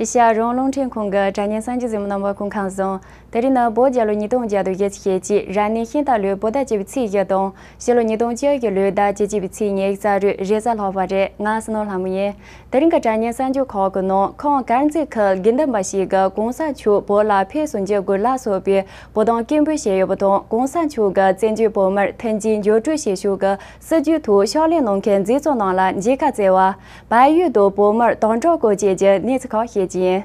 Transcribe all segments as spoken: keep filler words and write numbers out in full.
ཨེ་ཤ་ཡ་རང་དབང་རླུང་འཕྲིན་ཁང་གི་དྲ་བརྙན་གསར་འགྱུར་གཟིགས་མོ་རྣམ་པ་སྐུ་ཁམས་བཟང་། དེ་རིང་ནི་བོད་རྒྱལ་ལོ་ཉིས་སྟོང་བརྒྱ་དང་བཞི་བཅུ་ཞེ་གཅིག་རབ་གནས་ཤིང་རྟ་ལོའི་བོད་ཟླ་བཅུ་པའི་ཚེས་བཞི་དང་ཕྱི་ལོ་ཉིས་སྟོང་བཅོ་བརྒྱད་ལོའི་ཟླ་བཅུ་གཅིག་པའི་ཚེས་ཉི་ཤུ་རྩ་དྲུག་རེས་གཟའ་ལྷག་པ་རེད། ང་བསོད་ནམས་ལྷ་མོ་ཡིན། དེ་རིང་གི་དྲ་བརྙན་གསར་འགྱུར་ཁག་གི་ནང་ཁམས་དཀར་མཛེས་ཁུལ་དགེ་འདུན་པ་ཞིག་གིས་གོང་ས་མཆོག་བོད་ལ་ཕེབས་བསུ་འབྱོར་དགོས་ལ་སོགས་པའི་བོད་དོན་སྐད་འབོད་བྱས་ཡོད་པ་དང་། གོང་ས་མཆོག་གིས་བཙན་བྱོལ་བོད་མིར་མཐུན་རྐྱེན་འབྱོར་སྤྲོད་བྱེད་ཕྱོགས་ཀྱི་སྲིད་བྱུས་ཐོག་ཕྱག་ལས་གནང་མཁན་མཛད་གཙོ་རྣམས་ལ་མཇལ་ཁ་བསྩལ་བ། བལ་ཡུལ་དུ་བོད་མིར་དམ་དྲག་སྐོར་བཅས་ཀྱི་གནས་ཚུལ་ཁག་བཤད་རྒྱུ་ཡིན།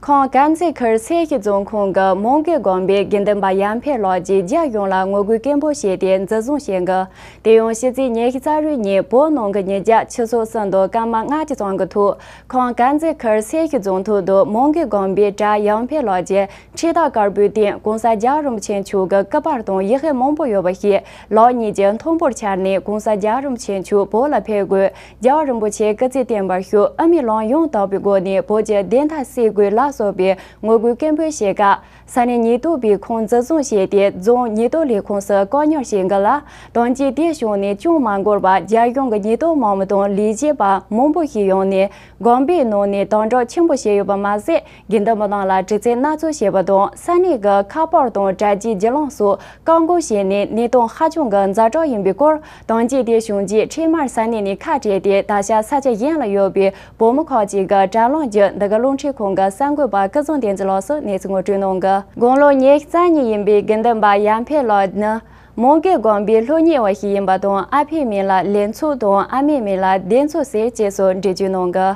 ཁམས་དཀར་མཛེས་ཁུལ་སེར་ཤུལ་རྫོང་ཁོངས་ཀྱི་མོང་སྒར་དགོན་པའི་དགེ་འདུན་པ་ཡར་འཕེལ་ལགས་ཀྱིས་རྒྱལ་ཡོངས་ལ་ངོ་རྒོལ་སྐད་འབོད་བྱས་ཏེ་འཛིན་བཟུང་བྱས་འགའ། དེ་ཡང་ཕྱི་ཚེས་ཉི་ཤུ་རྩ་དྲུག་ཉིན་བོད་ནང་གི་ཉིན་རྒྱབ་ཆུ་ཚོད་གསུམ་དང་སྐར་མ་ལྔ་བཅུ་ཙམ་གྱི་ཐོག་ཁམས་དཀར་མཛེས་ཁུལ་སེར་ཤུལ་རྫོང་ཐོག་ཏུ་མོང་སྒར་དགོན་པའི་གྲྭ་ཡར་འཕེལ་ལགས་ཀྱིས་འཕྲེད་ཐག་དཀར་པོའི་སྟེང་གོང་ས་རྒྱལ་བ་རིན་པོ་ཆེ་མཆོག་གི་སྐུ་པར་དང་ཡི་གེ་མང་པོ་ཡོད་པ་ཞིག་ལག་གཉིས་ཀྱིས་མཐོན་པོར་འཕྱར་ནས། གོང་ས་རྒྱལ་བ་རིན་པོ་ཆེ་མཆོག་བོད་ལ་ཕེབས་དགོས། རྒྱལ་བ་རིན་པོ་ཆེ་སྐུ་ཚེ་བརྟན་པར་ཤོག་ཨ་མའི་ལུང་ཡང་དག་པའི་སྒོ་ནས་བོད་ཀྱི་བདེན་མཐའ་གསལ་དགོས་ལ་སོགས་པའི་ངོ་རྒོལ་སྐད་འབོད་བྱེད་སྐབས། ས་གནས་ཉེན་རྟོག་པས་ཁོང་འཛིན་བཟུང་བྱས་ཏེ། རྫོང་ཉེན་རྟོག་ལས་ཁུངས་སུ་བཀག་ཉར་བྱས་འགའ་ལ། དོན་རྐྱེན་དེ་བྱུང་ནས་ཅུང་མ་འགོར་བར་རྒྱལ་ཡོངས་ཀྱི་ཉེན་རྟོག་དམག་མི་དང་ལས་བྱེད་པ་མང་པོ་ཞིག་ཡོང་ནས་དགོན་པའི་ནང་ནས་དམ་དྲག་ཆེན་པོ་བྱས་ཡོད་པ་མ་ཟད། དགེ་འདུན་པ་རྣམས་ལ་དྲི་རྩད་སྣ་ཚོགས་བྱས་པ་དང་། ས་གནས་ཀྱི་ཁ་པར་དང་དྲ་རྒྱའི་བརྒྱུད་ལམ་སོགས་བཀག་འགོག་བྱས་ནས། གནས་སྟངས་ཧ་ཅང་གི་ཛ་དྲག་ཡིན་པའི་སྐོར། དོན་རྐྱེན་དེ་བྱུང་རྗེས་འཕྲལ་མར་ས་གནས་ནས་ཁ་བྲལ་ཏེ། ད་ཆ་ས་ཆ་གཞན་ལ་ཡོད་པའི་བོད་མི་ཁག་ཅིག་གིས་དྲ་ལམ་བརྒྱུད་འདི་ག་རླུང་འཕྲིན་ཁང་གི་གསར་འགོད་པ་སྐལ་བཟང་བསྟན་འཛིན་ལགས་སུ་གནས་ཚུལ་ངོ་སྤྲོད་གནང་གི། དགུང་ལོ་ཉི་ཤུ་རྩ་གཉིས་ཡིན་པའི་དགེ་འདུན་པ་ཡར་འཕེལ་ལགས་ནི། མོང་སྒར་དགོན་པའི་སློབ་གཉེར་བ་ཞིག་ཡིན་པ་དང་། ཨ་ཕའི་མིང་ལ་ལེགས་མཚོ་དང་། ཨ་མའི་མིང་ལ་བདེ་མཚོ་ཟེར་ཅེས་སོགས་འགྲེལ་བརྗོད་གནང་གི།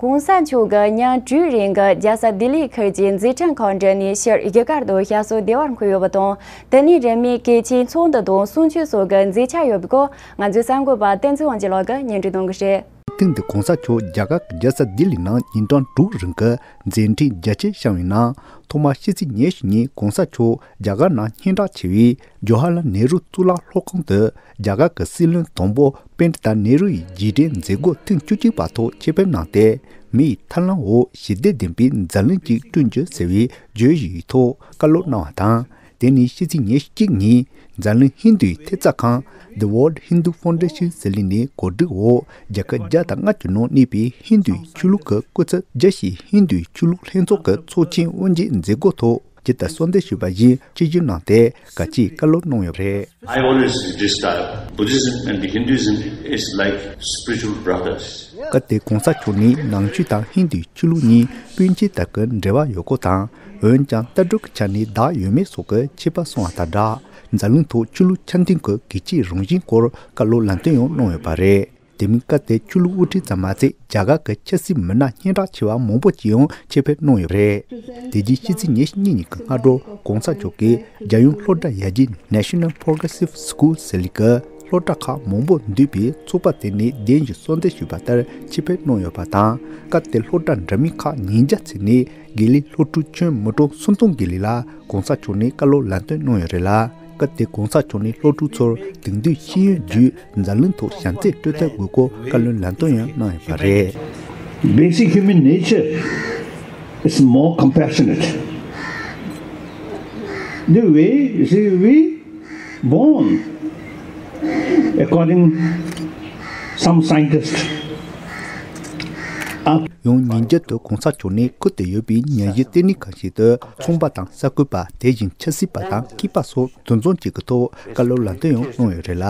གོང་ས་མཆོག་གིས་ཉིན་དྲུག་རིང་གི་རྒྱལ་ས་ལྡི་ལི་ཁུལ་གྱི་མཛད་འཕྲིན་ཁག་འགྲིམས་ནས། ཕྱིར་རྒྱ་གར་དུ་ཞབས་སོར་བདེ་བར་འཁོད་ཡོད་པ་དང་། དེ་ནས་རིང་མིན་གལ་ཆེའི་ཚོགས་འདུ་དང་གསུང་ཆོས་སོགས་ཀྱི་མཛད་འཆར་ཡོད་པའི་སྐོར། ང་ཚོའི་གསར་འགོད་པ་བསྟན་འཛིན་དབང་ཆེན་ལགས་ཀྱིས་སྙན་སྒྲོན་གནང་གི་རེད། སྟེང་དུ་གོང་ས་མཆོག་རྒྱ་གར་གྱི་རྒྱལ་ས་ལྡི་ལི་ནང་ཉིན་གྲངས་དྲུག་རིང་གི་མཛད་འཕྲིན་རྒྱ་ཆེར་བསྐྱངས་པའི་ནང་། ཐོག་མར་ཕྱི་ཚེས་ཉི་ཤུ་ཉིན་གོང་ས་མཆོག་རྒྱ་གར་ནང་སྙན་གྲགས་ཆེ་བའི་ཇོ་ཧར་ལལ་ནེ་རུ་གཙུག་ལག་སློབ་ཁང་དུ་རྒྱ་གར་གྱི་སྲིད་བློན་དང་པོ་པཎྜི་ཏ་ནེ་རུ་ཡི་རྗེས་དྲན་མཛད་སྒོ་ཐེངས་བཅུ་གཅིག་པ་ཐོག་ཆེད་ཕེབས་གནང་སྟེ། མི་ཡི་ཐར་ལམ་འོག་ཞི་བདེ་ལྡན་པའི་འཛམ་གླིང་ཅིག་བསྐྲུན་རྒྱུ་ཟེར་བའི་བརྗོད་གཞི་ཡི་ཐོག་བཀའ་སློབ་གནང་བ་དང་། དེ་ནས་ཕྱི་ཚེས་ཉི་ཤུ་གཅིག་ཉིན་འཛམ་གླིང་ཧིན་རྡུའི་ཐེབས་རྩ་ཁང་The World Hindu Foundation ཟེར་ལས་ནས་གོ་སྒྲིག་འོག་རྒྱལ་ཁབ་བརྒྱ་དང་ལྔ་བཅུ་ནང་གནས་པའི་ཧིན་རྡུའི་ཆོས་ལུགས་ཀྱི་སྐུ་ཚབ་རྒྱལ་སྤྱིའི་ཧིན་རྡུའི་ཆོས་ལུགས་ལྷན་ཚོགས་ཀྱི་ཚོགས་ཆེན་དབུ་འབྱེད་མཛད་སྒོ་ཐོག་ཇི་ལྟར་གསོལ་འདེབས་ཞུས་པ་བཞིན་ཆིབས་བསྒྱུར་གནང་སྟེ། གལ་ཆེའི་བཀའ་སློབ་གནང་ཡོད་པ་རེད། I always register Buddhism and the Hinduism is like spiritual brothers. སྐབས་དེར་གོང་ས་མཆོག་ནས་ནང་ཆོས་དང་ཧིན་རྡུའི་ཆོས་ལུགས་གཉིས་སྤུན་མཆེད་ལྟ་བུའི་འབྲེལ་བ་ཡོད་སྐོར་དང་། འོན་ཀྱང་ལྟ་གྲུབ་ཀྱི་ཆ་ནས་བདག་ཡོད་མེད་སོགས་ཀྱི་ཁྱད་པར་གསུངས་པ་དང་སྦྲགས། འཛམ་གླིང་ཐོག་ཆོས་ལུགས་ཆ་མཐུན་གྱི་གལ་ཆེའི་རང་བཞིན་སྐོར་བཀའ་སློབ་ལམ་སྟོན་ཡང་གནང་ཡོད་པ་རེད། དེ་མིན་སྐབས་དེར་ཆོས་ལུགས་དབུ་ཁྲིད་ཙམ་མ་ཟད། རྒྱ་གར་གྱི་ཆབ་སྲིད་མི་སྣ་སྙན་གྲགས་ཆེ་བ་མང་པོ་ཅིག་ཡང་ཆེད་ཕེབས་གནང་ཡོད་པ་རེད། དེ་རྗེས་ཕྱི་ཚེས་ཉི་ཤུ་གཉིས་ཉིན་གྱི་སྔ་དྲོ་གོང་ས་མཆོག་གིས་རྒྱལ་ཡོངས་སློབ་གྲྭ་ཡར་རྒྱས་National Progressive School ཟེར་ལས་ཀྱི་སློབ་གྲྭ་ཁག་མང་པོ་འདུས་པའི་ཚོགས་པ་དེ་ནས་གདན་ཞུ་གསོལ་འདེབས་ཞུས་པ་ལྟར་ཆེད་ཕེབས་གནང་ཡོད་པ་དང་། སྐབས་དེར་སློབ་གྲྭ་འདྲ་མིན་ཁག་ཉིས་བརྒྱ་ཚུད་ནས་དགེ་ལས་སློབ་ཕྲུག་ཁྱོན་མི་གྲངས་སུམ་སྟོང་བརྒལ་ལ་གོང་ས་མཆོག་ནས་བཀའ་སློབ་ལམ་སྟོན་གནང་ཡོད་རེད་ལ། སྐབས་དེར་གོང་ས་མཆོག་ནས་སློབ་ཕྲུག་ཚོར་དེང་དུས་ཤེས་ཡོན་བརྒྱུད་འཛམ་གླིང་ཐོག་བྱམས་བརྩེ་སྤྲོད་ཐབས་དགོས་སྐོར་བཀའ་སློབ་ལམ་སྟོན་ཡང་གནང་ཡོད་པ་རེད། Basic human nature is more compassionate. The way, you see, we born according some scientists are ཡང་ཉིན་རྒྱུན་དུ་གོང་ས་མཆོག་ནས་ཁུལ་དུ་ཡོད་པའི་ཉམས་ཞིབ་ལྟེ་གནས་ཁང་ཞིག་ཏུ་ཚོང་པ་དང་གསར་འགོད་པ། དེ་བཞིན་ཆབ་སྲིད་པ་དང་མཁས་པ་སོགས་འདུ་འཛོམས་ཅིག་གི་ཐོག་བཀའ་སློབ་ལམ་སྟོན་ཡང་གནང་ཡོད་རེད་ལ།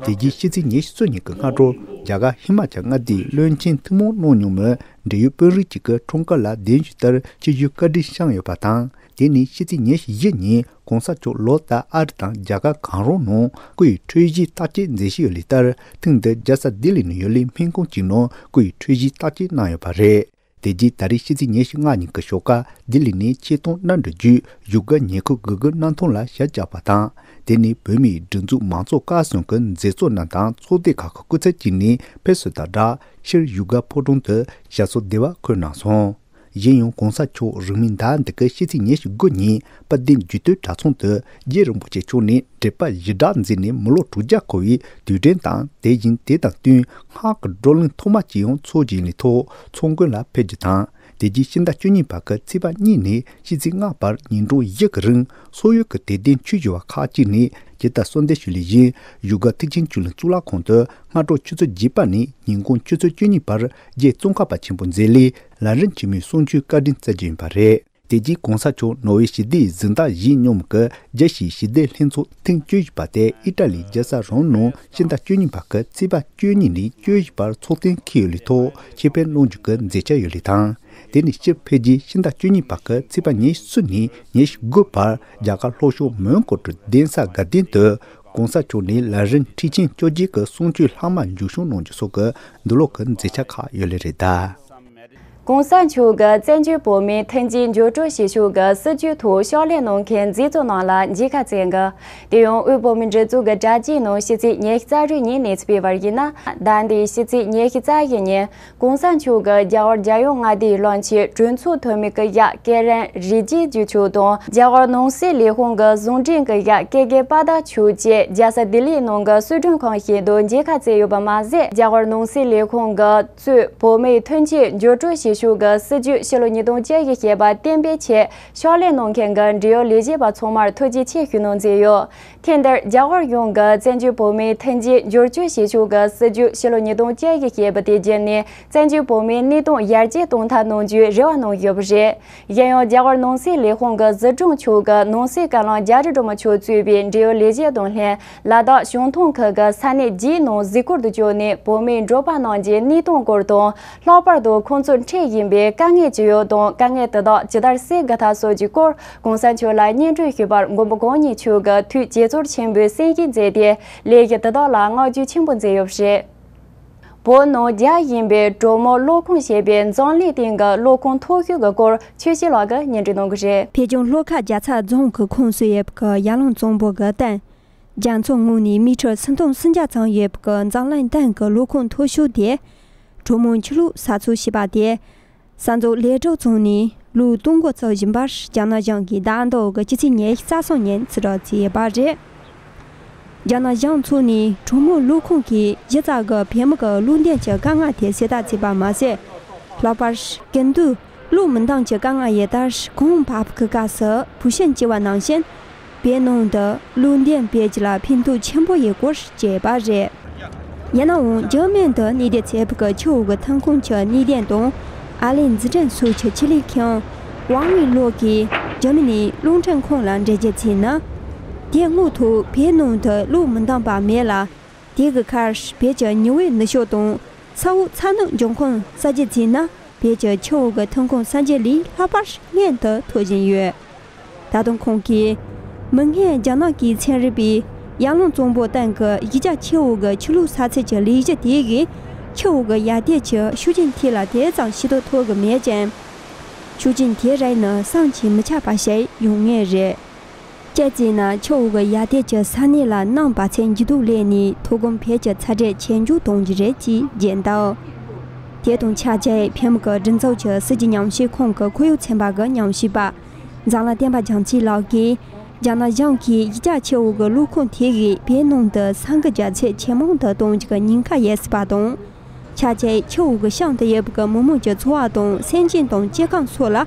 དེ་རྗེས་ཕྱི་ཚེས་ཉི་ཤུ་གསུམ་ཉིན་གྱི་སྔ་དྲོ་རྒྱ་གར་ཧི་མ་ཅལ་མངའ་སྡེའི་བློན་ཆེན་ཐུན་མོང་གནང་མྱོང་མི་འབྲེལ་ཡོད་དཔོན་རིགས་ཅིག་གི་འཁྲུངས་སྐར་ལ་གདན་ཞུས་ལྟར་ཆིབས་བསྒྱུར་བཀའ་དྲིན་བསྐྱངས་ཡོད་པ་དང་། དེ་ནས་ཕྱི་ཚེས་ཉི་ཤུ་བཞི་ཉིན་གོང་ས་མཆོག་ལོ་ལྟར་ཨ་རི་དང་རྒྱ་གར་གང་རུང་ནང་སྐུ་ཡི་འཁྲུངས་གཞིས་བརྟག་དཔྱད་མཛད་བཞིན་ཡོད་ལུགས་ལྟར། ཐེངས་འདིར་རྒྱལ་ས་ལྡི་ལི་ནང་ཡོད་ལུགས་སྨན་ཁང་གཅིག་ནང་སྐུ་ཡི་འཁྲུངས་གཞིས་བརྟག་དཔྱད་གནང་ཡོད་པ་རེད། དེ་རྗེས་ད་རེས་ཕྱི་ཚེས་ཉི་ཤུ་ལྔ་ཉིན་གྱི་ཞོགས་ཀ་ལྡི་ལི་ནས་ཆེད་གཏོང་གནམ་གྲུ་བརྒྱུད་བཞུགས་སྒར་ཉེ་འཁོར་གུ་གུལ་གནམ་ཐང་ལ་གཞིས་ཆགས་པ་དང་། དེ་ནས་བོད་མིའི་སྒྲིག་འཛུགས་མང་གཙོ་ཀ་གསུམ་གྱི་མཛད་གཙོ་རྣམས་དང་ཚོགས་སྡེ་ཁག་གི་སྐུ་ཚབ་ཅིག་ནས་ཕེབས་བསུ་དང་སྦྲགས་ཕྱིར་བཞུགས་སྒར་ཕོ་བྲང་དུ་ཞབས་སོར་བདེ་བར་འཁོད་གནང་སོང་། གཞན་ཡང་གོང་ས་མཆོག་རིང་མིན་ཟླ་འདི་གའི་ཕྱི་ཚེས་ཉི་ཤུ་དགུ་ཉིན་དཔལ་ལྡན་རྒྱུད་སྟོད་གྲྭ་ཚང་དུ་རྗེ་རིན་པོ་ཆེ་མཆོག་ནས་འབྲེལ་པ་ཞི་དྲག་མཛད་ནས་མི་ལོ་དྲུག་བརྒྱ་འཁོར་བའི་དུས་དྲན་དང་། དེ་བཞིན་དེ་དང་བསྟུན་སྔགས་ཀྱི་བགྲོ་གླེང་ཐོག་མ་ཅིག་ཡང་འཚོགས་རྒྱུ་ཡིན་ལུགས་ཐོག་ཚོགས་མགོན་ལ་ཕེབས་རྒྱུ་དང་། དེ་རྗེས་ཕྱི་ཟླ་བཅུ་གཉིས་བར་གྱི་ཚེས་པ་གཉིས་ནས་ཕྱི་ཚེས་ལྔ་བར་ཉིན་གྲངས་བཞི་གི་རིང་སོག་ཡུལ་གྱི་དད་ལྡན་ཆོས་ཞུ་བ་ཁག་ཅིག་ནས་ཇི་ལྟར་གསོལ་འདེབས་ཞུས་ལུགས་བཞིན་བཞུགས་སྒར་ཐེག་ཆེན་ཆོས་གླིང་གཙུག་ལག་ཁང་དུ་སྔ་དྲོ་ཆུ་ཚོད་བརྒྱད་པ་ནས་ཉིན་གུང་ཆུ་ཚོད་བཅུ་གཉིས་བར་རྗེ་ཙོང་ཁ་པ་ཆེན་པོ་མཛད་ལས་ལམ་རིམ་ཆེན་མོའི་གསུང་ཆོས་བཀའ་དྲིན་སྩལ་རྒྱུ་ཡིན་པ་རེད། དེ་རྗེས་གོང་ས་མཆོག་ནོར་ཝེ་ཞི་བདེའི་གཟེངས་རྟགས་བཞེས་མྱོང་མི་རྒྱལ་སྤྱིའི་ཞི་བདེ་ལྷན་ཚོགས་ཐེངས་བཅུ་བཞི་པ་དེ་ཨི་ཊ་ལིའི་རྒྱལ་ས་རོམ་ནང་ཕྱི་ཟླ་བཅུ་གཉིས་པ་གི་ཚེས་པ་བཅུ་གཉིས་ནས་བཅུ་བཞི་བར་ཚོགས་ཐེངས་འཁེལ་ཡོད་ལུགས་ཐོག་ཆེད་ཕེབས་གནང་རྒྱུ་གི་མཛད་འཆར་ཡོད་ལུགས་དང་། དེ་ནས་ཕྱིར་ཕེབས་རྗེས་ཕྱི་ཟླ་བཅུ་གཉིས་པ་གི་ཚེས་པ་ཉེར་གསུམ་ནས་ཉེར་དགུ་བར་རྒྱ་གར་ལྷོ་ཕྱོགས་མོན་གྷོ་གྲུ་གདན་ས་དགའ་ལྡན་དུ་གོང་ས་མཆོག་ནས་ལམ་རིམ་ཁྲིད་ཆེན་བཅོ་བརྒྱད་ཀྱི་གསུང་ཆོས་ལྷག་མ་མཇུག་སྐྱོང་གནང་རྒྱུ་སོགས་ཀྱི་འདི་ལོ་གི་མཛད་འཆར་ཁག་ཡོད་ལེ་རེད་གདའ། གོང་ས་མཆོག་གིས་བཙན་བྱོལ་བོད་མིའི་མཐུན་རྐྱེན་འགྱུར་སྤྲོད་བྱེད་ཕྱོགས་ཀྱི་སྲིད་བྱུས་ཐོག་ཕྱག་ལས་གནང་མཁན་མཛད་གཙོ་རྣམས་ལ་མཇལ་ཁ་བསྩལ་གི། དེ་ཡང་དབུས་བོད་མིའི་སྒྲིག་འཛུགས་ཀྱི་དྲ་རྒྱའི་ནང་ཕྱི་ཚེས་ཉི་ཤུ་རྩ་དྲུག་ཉིན་ནས་སྤེལ་བ་ཡིན་ན། ཟླ་འདིའི་ཕྱི་ཚེས་ཉི་ཤུ་རྩ་བཞི་ཉིན་གོང་ས་མཆོག་གིས་རྒྱ་གར་རྒྱལ་ཡོངས་མངའ་སྡེའི་གླིང་ཆེན་གྲོས་ཚོགས་འཐུས་མི་གི་ཡ་ཀེ་རན་རི་ཇི་ཇུ་མཆོག་དང་། རྒྱ་གར་ནང་སྲིད་ལས་ཁུངས་ཀྱི་ཟུང་འབྲེལ་གྱི་ཡ་ཀེ་ཀེ་པ་དྷ་མཆོག་བཅས་རྒྱལ་ས་ལྡི་ལིའི་ནང་གི་གསོལ་མགྲོན་ཁང་ཞིག་ཏུ་མཇལ་ཁ་བསྩལ་ཡོད་པ་མ་ཟད། རྒྱ་གར་ནང་སྲིད་ལས་ཁུངས་ཀྱིས་གཙོས་བོད་མིའི་མཐུན་རྐྱེན་འགྱུར་སྤྲོད་བྱེད་ཕྱོགས་ཀྱི་སྲིད་བྱུས་ཕྱི་ལོ་ཉིས་སྟོང་བཅོ་བཞི་ཞེས་པ་གཏན་འབེབས་ཆེད་ཕྱག་ལས་གནང་མཁན་གྱི་འབྲེལ་ཡོད་ལས་བྱེད་པ་ཚང་མར་ཐུགས་རྗེ་ཆེ་ཞུ་གནང་མཛད་ཡོད། ཐེངས་འདིར་རྒྱ་གར་གཞུང་གིས་བཙན་བྱོལ་བོད་མིའི་མཐུན་རྐྱེན་འགྱུར་སྤྱོད་བྱེད་ཕྱོགས་ཀྱི་སྲིད་བྱུས་ཕྱི་ལོ་ཉིས་སྟོང་བཅོ་བཞི་ཞེས་པ་དེ་བརྒྱུད་ནས་བཙན་བྱོལ་བོད་མིའི་གནས་སྟངས་ཡར་རྒྱས་གཏོང་ཐབས་གནང་རྒྱུའི་རེ་བ་གནང་ཡོད་པ་རེད། གཞན་ཡང་རྒྱ་གར་ནང་སྲིད་ལས་ཁུངས་ཀྱི་ཟུར་དྲུང་མཆོག་གིས་ནང་སྲིད་བཀའ་བློན་རྒྱ་རི་སྒྲོལ་མ་མཆོག་གཙོས་པའི་འབྲེལ་ཡོད་ལས་བྱེད་དང་ལྷན་ལ་དྭགས་བྱང་ཐང་ཁུལ་གྱི་ས་གནས་བརྒྱད་ནང་གཟིགས་སྐོར་དུ་བསྐྱོད་ནས་བོད་མིའི་འབྲོག་པ་རྣམས་ཀྱི་གནས་སྟངས་སྐོར་དང་། ལྷག་པར་དུ་ཁོང་ཚོར་འཕྲད་བཞིན་པའི་དཀའ་ངལ་ཅི་ཡོད་དང་དཀའ་ངལ་དེ་དག་ཇི་ལྟར་སེལ་དགོས་ཐབས་སོགས་ཀྱི་སྐོར་གོང་ས་མཆོག་ལ་སྙན་སྒྲོན་ཞུས་པར་མགོན་པོ་གང་ཉིད་མཆོག་གིས་ཐུགས་དགྱེས་ཚོར་ཆེན་པོས་གསན་བཞེས་མཛད་དེ་ལས་གཞི་དེ་དག་ལ་བསྔགས་བརྗོད་ཆེན་པོ་མཛད་ཡོད་པ་རེད། བོད་ནང་རྒྱག་བཞིན་པའི་གྲོ་མོ་གློག་ཁུངས་ཞེས་པའི་འཛམ་གླིང་སྟེང་གི་གློག་ཁུངས་མཐོ་ཤོས་ཀྱི་སྐོར་ཆོས་སྐྱིད་ལགས་ཀྱིས་སྙན་སྒྲོན་གནང་གི་རེད། བོད་ལྗོངས་ལྷོ་ཁ་རྒྱལ་ཚ་རྫོང་གི་ཁོངས་སུ་ཡོད་པའི་ཡར་ཀླུང་གཙང་པོ་གི་སྟེང་། རྒྱ་མཚོ་ངོས་ནས་མི་ཊར་སུམ་སྟོང་སུམ་བརྒྱ་ཙམ་ཡོད་པའི་འཛམ་གླིང་སྟེང་གི་གློག་ཁུངས་མཐོ་ཤོས་དེ། གྲོ་མོ་ཆུ་གློག་ས་མཚོ་ཞེས་པ་དེ། ས་མཚོ་ལས་གྲོལ་ཚང་ནས་ལོ་སྟོང་འགོ་བཙུགས་བཞིན་པར་རྒྱ་ནག་གཞུང་གིས་ཟླ་འདི་གི་སྤྱི་ཚེས་ཉེར་གསུམ་ཉིན་རྩིས་སྤྲོད་བྱས་ཡོད་པ་རེད། རྒྱ་ནག་གཞུང་ཕྱོགས་ནས་གྲོ་མོ་གློག་ཁུངས་ཀྱིས་གཞི་རྩ་གི་བོད་མི་གི་གློག་འདོན་གྱི་དཀའ་ངལ་དེ་སེལ་ཐབས་བྱས་པ་མ་ཟད། ལྷག་པར་ཀན་ཏུའུ་གློག་མི་འདང་གི་དཀའ་ངལ་ཡོད་དུས་གངས་འབབ་གི་སྐབས་སུ་བུ་ཤིན་བྱས་པ་ནང་བཞིན། བོད་ནང་དུ་གློག་འདོན་སྤེལ་རྒྱུ་ལ་ཕན་ཐོགས་ཆེན་པོ་ཡོད་སྐོར་བརྗོད་པ་རེད། ཡིན་ནའང་འཇར་མན་དུ་གནས་སྡོད་བྱེད་པའི་ཆུ་འོག་གི་ཐོན་ཁུངས་ཀྱི་གནད་དོན་དང་། ཨ་ལན་ཛི་ཀྲན་སོགས་ཀྱི་ཆེད་ལས་མཁན་ཝང་ཝེ་ལོ་གིས་འཇར་མ་ནིའི་རླུང་འཕྲིན་ཁང་ལ་འགྲེལ་བརྗོད་བྱས་ན། དེ་དངོས་ཐོག་བོད་ནང་དུ་གློག་མི་འདང་པ་མེད་ལ། དེ་གི་ཁར་བོད་ཀྱི་ཉི་འོད་ནུབ་ཕྱོགས་དང་ས་འོག་ཚ་ནུབ་འབྱུང་ཁུངས་གསར་བརྗེ་བྱས་ན། བོད་ཀྱི་ཆུ་འོག་གི་ཐོན་ཁུངས་གསར་བརྗེ་ལས་ལྷག་པར་སྔོན་དུ་ཐོན་བཞིན་ཡོད། ད་དུང་ཁོང་གིས། མིག་སྔའི་རྒྱ་ནག་གིས་ཚན་རིག་པས་ཡར་ཀླུང་གཙང་པོ་སྟེང་གི་གཞིས་ཆགས་ཆེ་བོ་གི་ཆུ་གློག་ས་ཚིགས་ཀྱི་ལས་གཞི་དེ་གིས་ཆུ་འོག་གི་ཡར་ཐོན་གྱི་ཤུགས་རྐྱེན་ཐད་ལ་དེ་ཙམ་ཤེས་རྟོགས་ཐུབ་ཀྱི་མེད་ཅིང་། ཤུགས་རྐྱེན་དེ་རིགས་ནི་བསམ་གྱིས་མི་ཁྱབ་པ་ཞིག་ཡོང་ངེས་རེད། གཅིག་བྱས་ན་ཆུ་འོག་གི་ཡར་ཐོན་གྱི་ས་གནས་ལ་གནམ་བབས་ཚད་འགྱུར་ལྡོག་སླེབས་ནས་མཐོ་སྒང་བོད་ཀྱི་ཚ་དྲོད་ཇེ་མགྱོགས་གཏོང་རྒྱུ་རེད་ཅེས་བརྗོད་འདུག་དེ་དང་ཆབས་ཅིག་བོད་མི་གི་སྒྲིག་འཛུགས་ཀྱི་སྲིད་ཀྱི་ཉམས་ཞིབ་ཁང་གི་ཁོར་ཡུག་ཚན་པ་གི་ཉམས་ཞིབ་པ། འཛམ་གླིང་བསྟན་པ་རྒྱལ་མཚན་ལགས་ཀྱིས། རྒྱ་ནག་གཞུང་གིས་གཞིས་ཆགས་ཆེ་བོ་གི་གློག་ཁུངས་དེ་གིས་བོད་ནང་དུ་ས་འགུལ་རྒྱག་ཚད་ཇེ་མང་དུ་གཏོང་རྒྱུ་གི་ཉེན་ཁ་ཡོད་སྲིད་པ་དང་། ཆབས་ཅིག་ཆེ་བོ་གི་ཤང་དུ་ཡོད་པའི་མི་མང་གི་འཚོ་བ་དང་སེམས་ཅན་དང་སྐྱེ་ཁམས་སོགས་ལ་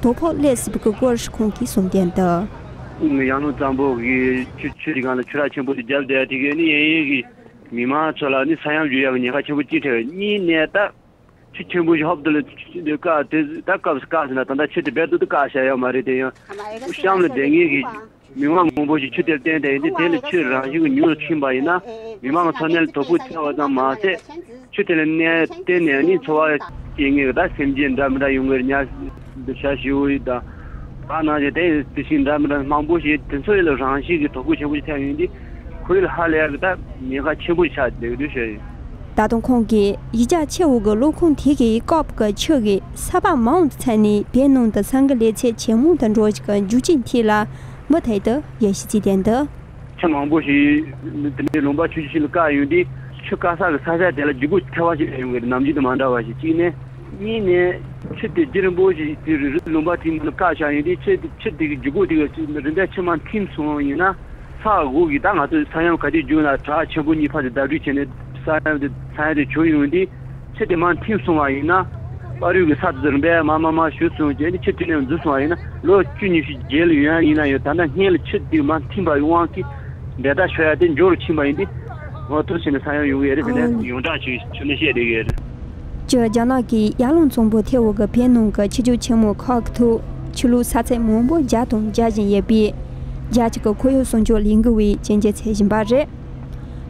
དོ་ཕོག་སླེབས་སྲིད་པའི་སྐོར་ཁོང་གིས་གསུངས་དོན་དུ། ཡར་ཀླུང་གཙང་པོ་གི་ཆུ་ཆུ་དེ་སྒང་ལ་ཆུ་རགས་ཆེན་པོ་དེ་བརྒྱབ་བསྡད་དེ་གས་ནི་ཡིན་ཡིན་གི་མི་མང་ཚོ་ལ་ནི་ས་ཡོམ་འགྲོ་ཡག་གི་ཉེན་ཁ་ཆེན་པོ་ཅིག་འཕྲད་ཡོད། གཉིས་ནས་ད། ཆུ་ཆེན་པོ་ཞིག་ཧོབ་ཏེ་ལ་ཆུ་ཆུ་དེ་བཀག་དེ་ད་བཀག་བཀག་ཟེར་ན་ད་ལྟ་ཆུ་དེ་རྦད་དེ་བཀག་བཞག་ཡོད་མ་རེད། དེ་ཡང་གཤམ་ལ་བསྡད་མཁན་གྱི་མི་མང་མང་པོ་ཞིག་ཆུ་དེར་བརྟེན་ཏེ་ཡིན་དུས་དེ་ལ་ཆུ་རང་བཞིན་གྱིས་ཉུང་རུ་ཕྱིན་པ་ཡིན་ན་མི་མང་གི་འཚོ་གནས་ལ་དོ་ཕོག་ཐེབས་པ་ཙམ་མ་ཟད་ཆུ་དེ་ལ་གནས་བརྟེན་ནས་ནི་འཚོ་བ་སྐྱེལ་མཁན་གྱི་ད་སེམས་ཅན་འདྲ་མི་འདྲ་ཡོང་གི་རེད། ཉ་འདི་བྱ་བྱིའུ་ཡི་ད་བ་ནང་བཞིན་དེ་དེ་བཞིན་འདྲ་མི་འདྲ་མང་པོ་ཞིག་དེ་ཚོ་ཡི་ལ་རང་བཞིན་གྱིས་དོ་ཕོག་ཆེན་པོ་ཞིག་ཐེབས་ཡོང་དུས་ཁོ་ཡི་ལ་ཧ་ལས་ཡག་གི་ད་ཉེན་ཁ་ཆེན་པོ་ཞིག་ཆགས་བསྡད་ཀྱི་འདུག་ཞུ་ཡིན། ད་དུང་ཁོང་གིས་གཞིས་ཆགས་ཆེ་བོ་གི་གློག་ཁུངས་དེ་གའི་བཀག་པའི་ཆུ་གིས་ས་བབ་མང་དུ་ཚད་ནས་བོད་ནང་དུ་ས་འགུལ་སླེབས་ཚད་ཇེ་མང་དུ་འགྲོ་བཞིན་པའི་རྒྱུ་རྐྱེན་ཐད་ལ་མུ་མཐུད་དུ་ཡར་ཞུ་རྩིས་བསྟན་འདུག་ཆུ་མང་པོ་ཞིག་དེ་འདྲའི་ལུང་པ་ཆུང་ཆུང་ཞིག་ལ་བཀག་ཡོང་དུས་ཆུ་བཀག་ས་གི་ས་ཆ་དེ་ལ་རྒྱུ་སྒོ་ཐེབས་པ་ཞིག་ཡོང་གི་རེད། ནམ་རྒྱུན་དང་མ་འདྲ་བ་ཞིག་གཅིག་ནས་གཉིས་ནས་ཆུ་དེ་རྒྱུན་རིང་པོ་ཞིག་དེ་རི་རི་ལུང་པ་དེའི་ནང་ལ་བཀག་བཞག་ཡོང་དུས་ཆུ་དེ་ཆུ་དེ་གི་རྒྱུ་སྒོ་དེ་གི་རིམ་པས་ཆུ་མར་ཐིམ་སོང་བ་ཡིན་ན། ས་འོག་གི་ད་ང་ཚོའི་ས་ཡོམ་ག་དུས་བྱུང་ན་བྲག་ཆེན་པོ་གཉིས་ཕར་ཚུར་བརྡབ་གཅིག་བྱས་ནས་ས་ཡོམ་དེ་ས་ཡོམ་དེ་བྱུང་ཡོང་དུས་ཆུ་དེ་མར་ཐིམ་སོང་བ་ཡིན་ན་ པར་རིས་ཀྱི་ས་དེ་ཚོ་རིམ་པས་མར་མར་མར་ཞུ་སོང་། རྗེས་ནས་ཆུ་དེ་ནས་འཛུལ་སོང་བ་ཡིན་ན། ལོ་བཅུ་ཉི་ཤུ་རྗེས་ལ་ཡོང་ཡ་ཡིན་ན་ཡང་། ད་ལྟ་སྔོན་ལ་ཆུ་དེ་མར་ཐིམ་པ་ཡི་དབང་གིས་འབྲེལ་ཐག་ཆོད་ཡ་དེ་མགྱོགས་རུ་ཕྱིན་པ་ཡིན་ཏེ། འོ་ཐུགས་ཆེ་ནས་ས་ཡོམ་ཡོང་གི་ཡོད་རེད། དེ་ནས་ཨང་། ཡོངས་གྲགས་ཆུ་ཆུ་ནས་བཤད་བསྡད་ཡོད་རེད། ཀྱི་རྒྱ་ནག་གི་ཡར་ཀླུང་གཙང་པོ་ཐེ་འོག་གི་བོད་ནང་གི་ཆུ་རྒྱུན་ཆེན་མོ་ཁག་ཏུ་ཆུ་ལུད་ས་ཚད་མང་པོ་རྒྱག་དང་རྒྱག་བཞིན་ཡོད་པས། རྒྱ་ཆེ་གི་ཁོར་ཡུག་སྲུང་སྐྱོབ་ལས་འགུལ་བས་དྲན་སྐུལ་བྱེད་བཞིན་པ་རེད།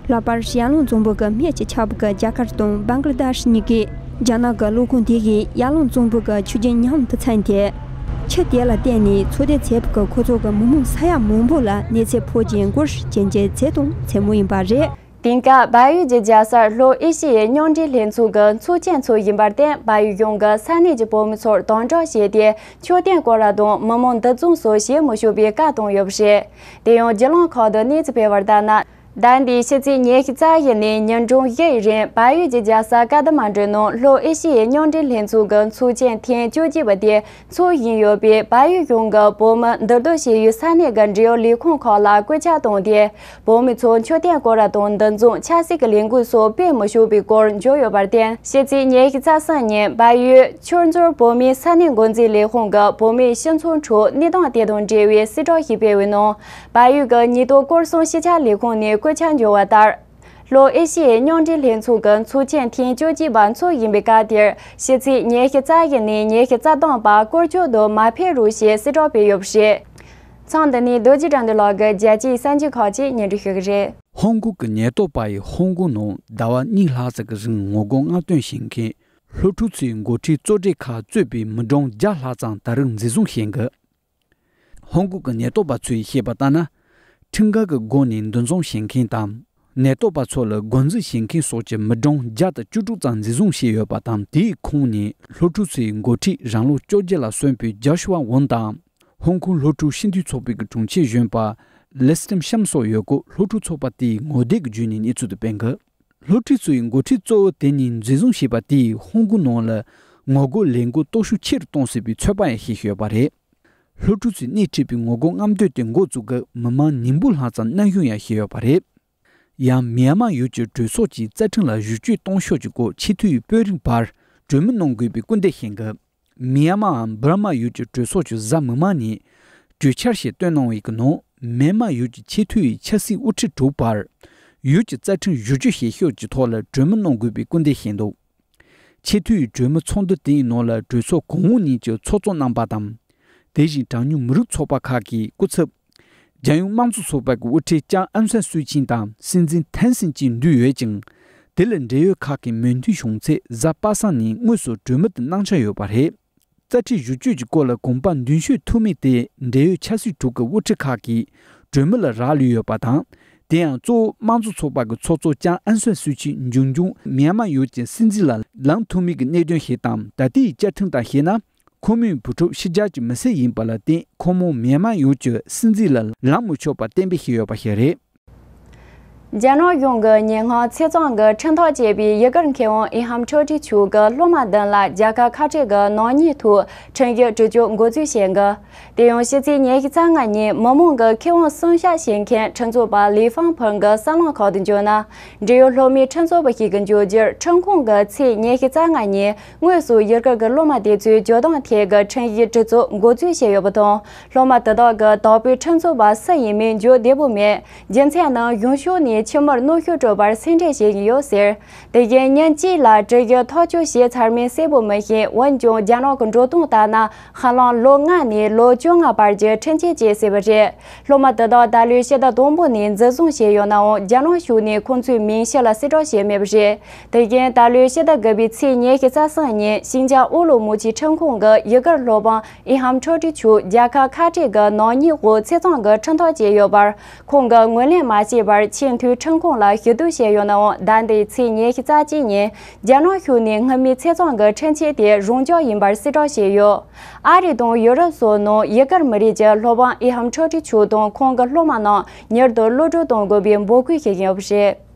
ལྷག་པར་ཡར་ཀླུང་གཙང་པོ་གི་སྨད་ཀྱི་ཆགས་པ་གི་རྒྱ་གར་དང་བང་ག་ལ་དེཤ་གཉིས་ཀས་རྒྱ་ནག་གི་ཀླུ་ཁོག་དེ་གའི་ཡར་ཀླུང་གཙང་པོ་གི་ཆུ་རྒྱུན་མཉམ་དུ་ཚང་སྟེ། ཆུ་དེ་ལ་བརྟེན་ནས་འཚོ་སྡོད་བྱེད་པ་གི་ཁོ་ཚོ་གི་མི་མང་ས་ཡ་མང་པོ་ལ་གནོད་འཚེ་ཕོག་རྒྱུའི་སྐོར་དྲན་སྐུལ་བྱས་དང་བྱེད་མུས་ཡིན་པ་རེད། དེང་སྐབས་བལ་ཡུལ་གྱི་རྒྱལ་ས་ལྷོ་ཨེ་ཤི་ཡའི་མཉམ་འབྲེལ་ལྷན་ཚོགས་ཀྱི་ཚོགས་ཆེན་ཚོགས་བཞིན་པར་བརྟེན། བལ་ཡུལ་གཞུང་གིས་ས་གནས་ཀྱི་བོད་མི་ཚོར་དམ་དྲག་བྱས་ཏེ། མཆོད་རྟེན་སྐོར་ར་དང་མི་མང་འདུ་འཛོམས་སོགས་བྱེད་མི་ཆོག་པའི་བཀའ་བཏང་ཡོད་པ་རེད། དེ་ཡང་བརྒྱུད་ལམ་ཁག་ཏུ་གནས་ཚུལ་སྤེལ་བར་ལྟར་ན། ཟླ་འདིའི་ཕྱི་ཚེས་ཉི་ཤུ་རྩ་བཞི་ནས་ཉིན་གྲངས་བཞིའི་རིང་བལ་ཡུལ་གྱི་རྒྱལ་ས་ཀ་ཐ་མན་གྲུ་ནང་ལྷོ་ཨེ་ཤི་ཡའི་མཉམ་འབྲེལ་ལྷན་ཚོགས་ཀྱི་ཚོགས་ཆེན་ཐེངས་བཅོ་བརྒྱད་པ་དེ་འཚོགས་བཞིན་ཡོད་པས། བལ་ཡུལ་གཞུང་གིས་བོད་མི་འདུ་སྡོད་བྱེད་ཡུལ་ས་གནས་ཀྱི་འབྲེལ་ཡོད་ལས་ཁུངས་ཁག་ལ་བཀོད་ཁྱབ་བཏང་སྟེ། བོད་མི་ཚོ་མཆོད་རྟེན་སྐོར་ར་དང་འདུ་འཛོམས་ཆབ་སྲིད་ཀྱི་ལས་འགུལ་སོགས་སྤེལ་མི་ཆོག་པའི་སྐོར་བརྗོད་ཡོད་པར་བརྟེན། ཕྱི་ཚེས་ཉི་ཤུ་རྩ་གསུམ་ཉིན་བལ་ཡུལ་ཆུ་མཛོད་བོད་མིའི་ས་གནས་འགོ་འཛིན་ལས་ཁུངས་ཀྱིས་བོད་མིའི་སྤྱི་ཚོགས་ཁྲོད་གནས་སྟངས་དེ་དང་འབྲེལ་བའི་གསལ་བསྒྲགས་ཤིག་སྤེལ་བའི་ནང་། བལ་ཡུལ་གྱི་ཉེན་རྟོག་སྐོར་སྲུང་ཤེས་བྱ་ལས་ཁུངས་ནས་བཀོད་ཁྱབ་བྱུང་བ་ལྟར། ལྷོ་ཨེ་ཤི་ཡའི་མཉམ་འབྲེལ་ལྷན་ཚོགས་ཀྱི་ཚོགས་ཆེན་ཐེངས་བཅོ་བརྒྱད་པ་འཚོགས་བཞིན་པའི་སྐབས་དེར། ཕྱི་ཚེས་ཉི་ཤུ་རྩ་བཞི་ནས་ཉི་ཤུ་རྩ་གསུམ་བར་སྐོར་སྐྱོད་དུ་མ་ཕེབས་རོགས་ཞེས་གསལ་བསྒྲགས་སྤེལ་ཡོད་པ་རེད། མཚམས་འདི་ནས་རྡོ་རྗེ་དགྲ་འདུལ་ལགས་ཀྱིས་རྒྱལ་སྤྱིའི་གསར་འགྱུར་ཁག་ཅིག་སྙན་སྒྲོན་ཞུ་གི་རེད། ཧོང་ཀོང་གི་ཉེན་རྟོག་པ་ཡིས་ཧོང་ཀོང་ནང་ཟླ་བ་གཉིས་ལྷག་ཙམ་གྱི་རིང་ངོ་རྒོལ་རྔམ་སྟོན་བྱེད་མཁན་སློབ་ཕྲུག་ཚོའི་འགོ་ཁྲིད་གཙོ་གྲས་ཁག་གཙོས་པའི་མི་གྲངས་བརྒྱ་ལྷག་ཙམ་ད་རེས་འཛིན་བཟུང་བྱེད་འགོ། ཧོང་ཀོང་གི་ཉེན་རྟོག་པ་ཚོས་བཤད་པ་ལྟར་ན། ཁྲིམས་འགལ་གྱི་སྒོ་ནས་འདུ་འཛོམས་བྱེད་མཁན་དང་། ཉེན་རྟོག་པ་ཚོ་ལ་རྒོལ་འཛིང་བྱེད་མཁན་སོགས་ཀྱི་མི་གྲངས་བརྒྱ་དང་བཅུ་དྲུག་ཙམ་འཛིན་བཟུང་བྱས་ཡོད་པ་དང་། དེའི་ཁོངས་ནས་སློབ་ཕྲུག་ཚོའི་འགོ་ཁྲིད་རང་ལོ་བཅོ་བརྒྱད་ལ་སོན་པའི་ཇོ་ཤུ་ཝ་ཝུན་དང་། ཧོང་ཀོང་སློབ་ཕྲུག་སྤྱི་འཐུས་ཚོགས་པའི་གི་དྲུང་ཆེ་གཞོན་པ་ལི་སི་ཏིམ་ཤམ་སོགས་ཡོད་སྐོར་སློབ་ཕྲུག་ཚོགས་པ་དེའི་ངོ་དེབ་ཀྱི་བརྒྱུད་ནས་གནས་ཚུལ་དེ་སྤེལ་འགོ། སློབ་ཁྲིད་ཚོའི་འགོ་ཁྲིད་གཙོ་བོ་དེ་གཉིས་འཛིན་བཟུང་བྱས་པ་དེས་ཧོང་ཀོང་ནང་ལ་ངོ་རྒོལ་ལས་འགུལ་སྟོབས་ཤུགས་ཆེ་རུ་གཏོང་སྲིད་པའི་ཚོད་དཔག་ཡང་བྱེད་ཀྱི་ཡོད་པ་རེད། སློབ་ཕྲུག་ཚོས་སྣེ་ཁྲིད་པའི་ངོ་རྒོལ་རྔམ་སྟོན་དེ་འགོ་བཙུགས་སྐབས་མི་མང་ཉིས་འབུམ་ལྷག་ཙམ་སྣུར་བཞུགས་ཡང་བྱས་ཡོད་པ་རེད། ཡང་མིའན་མཱ་ཡུལ་གྱི་གྲོས་ཚོགས་ཀྱི་རྩ་ཁྲིམས་ལ་བསྒྱུར་བཅོས་གཏོང་ཕྱོགས་ཀྱི་སྐོར་ཆེས་མཐོའི་དཔོན་རིགས་བར་གྲོས་མོལ་གནང་དགོས་པའི་སྐུལ་འདེད་བྱེད་འགོ། མིའན་མཱའམ་འབར་མ་ཡུལ་གྱི་གྲོས་ཚོགས་ཀྱི་གཟའ་མིག་དམར་ཉིན་གྲོས་འཆར་ཞིག་བཏོན་གནང་བའི་ནང་། མིའན་མཱ་ཡུལ་གྱི་ཆེས་མཐོའི་ཆབ་སྲིད་དབུ་ཁྲིད་དྲུག་བར་ཡུལ་གྱི་རྩ་ཁྲིམས་བསྒྱུར་བཅོས་བྱེད་ཕྱོགས་ཀྱི་ཐོག་ལ་གྲོས་མོལ་གནང་དགོས་པའི་སྐུལ་འདེད་བྱས་འདུག། ཆེས་མཐོའི་གྲོས་མོལ་ཚོགས་འདུ་དེའི་ནང་ལ་གྲོས་ཚོགས་གོང་འོག་གཉིས་ཀྱི་ཚོགས་གཙོ་རྣམ་པ་དང་། དེ་བཞིན་གྲངས་ཉུང་མི་རིགས་ཚོགས་པ་ཁག་གི་སྐུ་ཚབ། རྒྱལ་ཡོངས་དམངས་གཙོ་ཚོགས་པ་གི་དབུ་ཁྲིད་ལྕམ་ཨང་སན་སུའུ་ཅི་དང་སྲིད་འཛིན་ཐན་སིན་བཅས་འདུས་ཡོད་ཅིང་། དེ་ལ་འབྲེལ་ཡོད་ཁག་གི་མོས་མཐུན་བྱུང་ཚེ་གཟའ་པ་སངས་ཉིན་དངོས་སུ་གྲོས་མོལ་དུ་གནང་འཆར་ཡོད་པ་རེད། རྩ་ཁྲིམས་བསྒྱུར་བཅོས་ཀྱི་སྐོར་ལ་གོམ་པ་མདུན་སྐྱོད་ཐུབ་མིན་དེ་འབྲེལ་ཡོད་ཆབ་སྲིད་དྲུག་གི་དབུ་ཁྲིད་ཁག་གིས་གྲོས་མོལ་ལ་རག་ལུས་ཡོད་པ་དང་། དེ་ཡང་གཙོ་བོ་དམངས་གཙོ་ཚོགས་པ་གི་ཚོགས་གཙོ་ལྕམ་ཨང་སན་སུའུ་ཅི་འབྱུང་འགྱུར་མིའན་མཱ་ཡུལ་གྱི་སྲིད་འཛིན་ལ་ལངས་ཐུབ་མིན་གྱི་གནད་དོན་ཞིག་དང་། ད་ལྟའི་བཅའ་ཁྲིམས་དང་བཞག་ན། ཁོ་མོའི་བུ་ཕྲུག་ཕྱི་རྒྱལ་གྱི་མི་སེར་ཡིན་པ་ལ་བརྟེན། ཁོ་མོ་མིའན་མཱ་ཡུལ་གྱི་སྲིད་འཛིན་ལ་ལངས་མི་ཆོག་པ་གཏན་འབེབས་བྱས་ཡོད་པ་ཞིག་རེད། རྒྱ་ནག་གཞུང་གིས་ཉེ་སྔོན་ཚེས་གཙང་གི་ཁྲིམས་ཐག་བཅད་པའི་ཡུ་གུར་མཁས་དབང་ཨི་ཧམ་ཁྲོ་ཁྲི་ཆུ་གི་སློབ་མ་བདུན་ལ་རྒྱལ་ཁབ་ཁ་བྲལ་གྱི་ནག་ཉེས་ཐོག་ཁྲིམས་ཞིབ་སྒྲིག་སྦྱོར་འགོ་འཛུགས་བྱེད་འགོ། དེ་ཡང་ཕྱི་ཚེས་ཉི་ཤུ་རྩ་ལྔ་ཉིན་མི་མང་གི་ཁེ་དབང་སྲུང་སྐྱོབ་བྱེད་མཁན་ཁྲིམས་རྩོད་པ་ལི་ཧྥང་ཕིང་གི་གསར་ལམ་ཁག་ཏུ་འབྱོར་ན། འབྲེལ་ཡོད་སློབ་མའི་ཁྲིམས་རྩོད་པ་ཞིག་གི་འབྱུང་འགྱུར་ཁྲིམས་ཁང་གིས་ཚེས་ཉི་ཤུ་རྩ་ལྔ་ཉིན་དངོས་སུ་ཡུ་གུར་གྱི་སློབ་མ་དེ་ཚོའི་སྦྱོར་སྟངས་ཐད་ཀྱི་ཁྲིམས་ཞིབ་སྒྲིག་འཛུགས་འགོ་འཛུགས་བྱས་ཡོད་པ་དང་། སློབ་མ་དེ་དག་གིས་དག་པའི་ཁྲིམས་རྩོད་པ་སུ་ཡིན་མིན་བརྗོད་བདེ་པོ་མེད། རྒྱུ་མཚན་ནི་གཞུང་ཕྱོགས་ནས་ཁྱིམ་མིར་གནོན་ཤུགས་སྤྲོད་པར་སེམས་ཁྲལ་བྱེད་བཞིན་ཡོད་ཟེར། དེ་བཞིན་ཉིན་གཅིག་ལ་གྲོས་ཞིབ་ཐག་གཅོད་བྱས་ཚར་མིན་གསལ་པོ་མི་ཤེས། འོན་ཀྱང་རྒྱ་ནག་གི་འགྲོ་སྟངས་ལྟར་ན། ཧ་ལམ་ལོ་ལྔ་ནས་ལོ་བཅོ་ལྔ་བར་གྱི་ཁྲིམས་ཆད་བཅད་སྲིད་པ་རེད། སློབ་མ་དེ་དག་ད་ལོའི་ཕྱི་ཟླ་དང་པོ་ནས་འཛིན་བཟུང་བྱས་ཡོད་ནའང་། རྒྱ་ནག་གཞུང་ནས་ཁོང་ཚོའི་མིང་ཕྱི་ལ་གསལ་བསྒྲགས་བྱས་མེད་པ་རེད། དེ་བཞིན་ད་ལོའི་ཕྱི་ཟླ་དགུ་པའི་ཚེས་ཉི་ཤུ་རྩ་གསུམ་ཉིན་ཤིན་ཅང་ཨུ་ལུ་མུ་ཆིའི་ཁྲིམས་ཁང་གིས་ཡུ་གུར་སློབ་དཔོན་ཨི་ཧམ་ཁྲོ་ཁྲི་ཆུ་རྒྱལ་ཁབ་ཁ་བྲལ་གྱི་ནག་ཉེས་འོག་ཚེས་གཙང་གི་ཁྲིམས་ཐག་བཅད་ཡོད་པར། ཁོང་གིས་ངོས་ལེན་མ་བྱས་པར་ཆེས་མཐོའི་ཁྲིམས་ཁང་ལ་ཞུ་གཏུག་བྱས་ཡོད་ནའང་། ཟླ་འདིའི་ཚེས་ཉི་ཤུ་རྩ་གཅིག་ཉིན་རྒྱ་ནག་གཞུང་ནས་སྔོན་མའི་ཚེས་གཙང་གི་ཁྲིམས་ཆད་དེ་རང་འཇགས་ཡིན་པར་གསལ་བསྒྲགས་བྱས་ཡོད། ཨ་རི་དང་ཡུ་རོབ་སོགས་ནང་ཡུ་གུར་མི་རིགས་ཀྱི་སློབ་དཔོན་ཨི་ཧམ་ཁྲོ་ཁྲི་ཆུ་དང་ཁོང་གི་སློབ་མ་རྣམས་མྱུར་དུ་གློད་གྲོལ་གཏོང་དགོས་པའི་འབོད་སྐུལ་བྱེད་བཞིན་ཡོད་པ་རེད།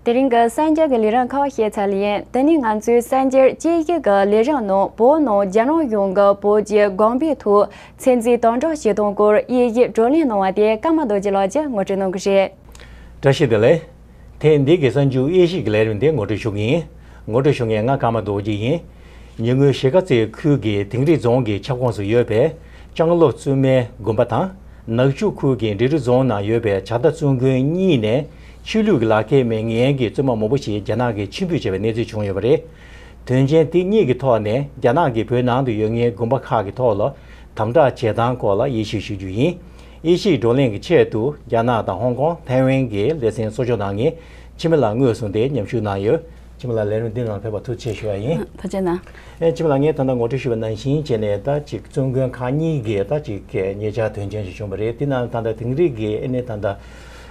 དེ་རིང་གི་གསར་འགྱུར་གྱི་ལས་རིམ་ཁག་བཤད་ཚར་ལེ་ཡིན། དེ་ནས་ང་ཚོའི་གསར་འགྱུར་དཔྱད་ཞིབ་ཀྱི་ལས་རིམ་ནང་བོད་ནང་རྒྱ་ནག་གཞུང་གིས་བོད་ཀྱི་དགོན་པའི་ཐོག་ཚོད་འཛིན་དམ་དྲག་བྱེད་སྟངས་སྐོར་དབྱེ་ཞིབ་བགྲོ་གླེང་གནང་བ་དེ་ཀརྨ་རྡོ་རྗེ་ལགས་ཀྱིས་ངོ་སྤྲོད་གནང་གི་རེད། བཀྲ་ཤིས་བདེ་ལེགས། ཐེངས་འདི་གི་གསར་འགྱུར་དབྱེ་ཞིབ་ཀྱི་ལས་རིམ་དེ་ངོ་སྤྲོད་ཞུ་གི་ཡིན། ངོ་སྤྲོད་ཞུ་མཁན་ང་ཀརྨ་རྡོ་རྗེ་ཡིན། ཉེ་སྔོན་གཞིས་ཀ་རྩེ་ཁུལ་གྱི་དིང་རི་རྫོང་གི་ཁྱབ་ཁོངས་སུ་ཡོད་པའི་ལྕང་ལོ་བཙུན་མའི་དགོན་པ་དང་། ནག་ཆུ་ཁུལ་གྱི་འབྲི་རུ་རྫོང་ནང་ཡོད་པའི་བྱ་དྭ་བཙུན་དགོན་གཉིས་ནས་ཆོས་ལུགས་ཀྱི་ལག་ཁྱེར་མེད་མཁན་གྱི་བཙུན་མ་མང་པོ་ཞིག་རྒྱ་ནག་གིས་ཕྱིར་འབུད་བྱས་པའི་གནས་ཚུལ་བྱུང་ཡོད་པ་རེད། དོན་རྐྱེན་དེ་གཉིས་ཀྱི་ཐོག་ནས་རྒྱ་ནག་གིས་བོད་ནང་དུ་ཡོད་མཁན་དགོན་པ་ཁག་གི་ཐོག་ལ་དམ་དྲག་བྱེད་སྟངས་སྐོར་ལ་དབྱེ་ཞིབ་ཞུ་རྒྱུ་ཡིན། དབྱེ་ཞིབ་བགྲོ་གླེང་གི་ཆེད་དུ་རྒྱ་ནག་དང་ཧོང་ཀོང་། ཐའེ་ཝན་གྱི་ལེ་ཚན་གཙོ་སྐྱོང་གནང་མཁན་འཆི་མེད་ལགས་དངོས་སུ་འདིར་མཉམ་ཞུགས་གནང་ཡོད། འཆི་མེད་ལགས་ལས་རིམ་འདི་ནང་ཕེབས་པར་ཐུགས་རྗེ་ཆེ་ཞུ་བ་ཡིན། ཐུགས་རྗེ་གནང་། ཨེ་འཆི་མེད་ལགས་ངས་ད་ལྟ་ངོ་སྤྲོད་ཞུས་པ་ནང་བཞིན་བྱས་ནས་ད་ཅིག་བཙུན་དགོན་ཁག་གཉིས་ཀྱི་ད་ཅིག་ཉེ་ཆར་དོན་རྐྱེན་ཞིག་བྱུང་བ་རེད། དེ་ནང་ད་ལྟ་དིང་རི་གི་ཨེ་ནས་ད་ལྟ་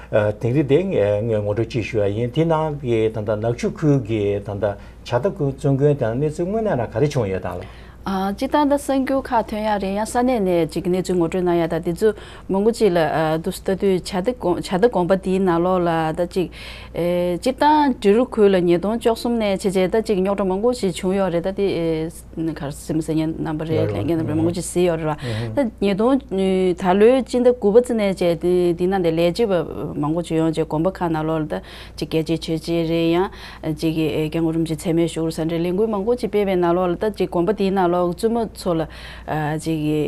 ཨ་དིང་རི་དེ་ངས་ངོ་སྤྲོད་ཅིག་ཞུ་བ་ཡིན། དེ་ནང་གི་ད་ལྟ་ནག་ཆུ་ཁུལ་གྱི་ད་ལྟ་བྱ་དྭ་བཙུན་དགོན་དང་གནས་ཚུལ་དངོས་གནས་རང་ག་རེ་བྱུང་ཡོད་དང་ལ། ཨ་སྤྱིར་བཏང་ད་གསར་འགྱུར་ཁག་ཐོན་ཡག་རེད། ཡང་ས་གནས་ནས་ཅིག་གནས་ཚུལ་ངོ་སྤྲོད་གནང་ཡག་ད་དེ་ཚོ་མང་པོ་ཅིག་ལ་ཨ་འདུག་སེ་ལྟ་དུས་བྱ་དྭ་དགོན་བྱ་དྭ་དགོན་པ་དེའི་ནང་ལོགས་ལ་ད་ཅིག་ཨེ་སྤྱིར་བཏང་འབྲི་རུ་ཁུལ་ལ་ཉིས་སྟོང་བཅུ་གསུམ་ནས་བྱས་བྱས་ད་ཅིག་རྙོག་དྲ་མང་པོ་ཞིག་བྱུང་ཡོད་རེད། ད་དེ་ཨེ་ག་རེ་སེམས་སེ་ཉན་རྣམ་པ་རེད། ལྷན་རྒྱས་རྣམ་པ་རེད། མང་པོ་ཅིག་གཟིགས་ཡོད་རེད་བ། ད་ཉིས་སྟོང་ད་ལོའི་སྤྱི་ཟླ་དགུ་པ་ཙམ་ནས་བྱས་དེ་དེ་ནང་དེ་ལས་བྱེད་པ་མང་པོ་ཅིག་ཡོང་བྱས་དགོན་པ་ཁག་ནང་ལོགས་ལ་ད་ཅིག་རྒྱལ་གཅེས་ཆོས་གཅེས་རེད། ཡང་ཅིག་གི་སྐྱབས་མགོན་རིན་པོ་ཆེ་མཚན་སྨད་ཞུ་རུ་ས་འདྲ་ལས་འགུལ་མང་པོ་ཅིག་སྤེལ་བའི་ནང་ལོགས་ལ་ད་ཅིག་དགོན་པ་དེའི་ནང་ལོགས་བཙུན་མ་ཚོ་ལ་ཅིག་གི་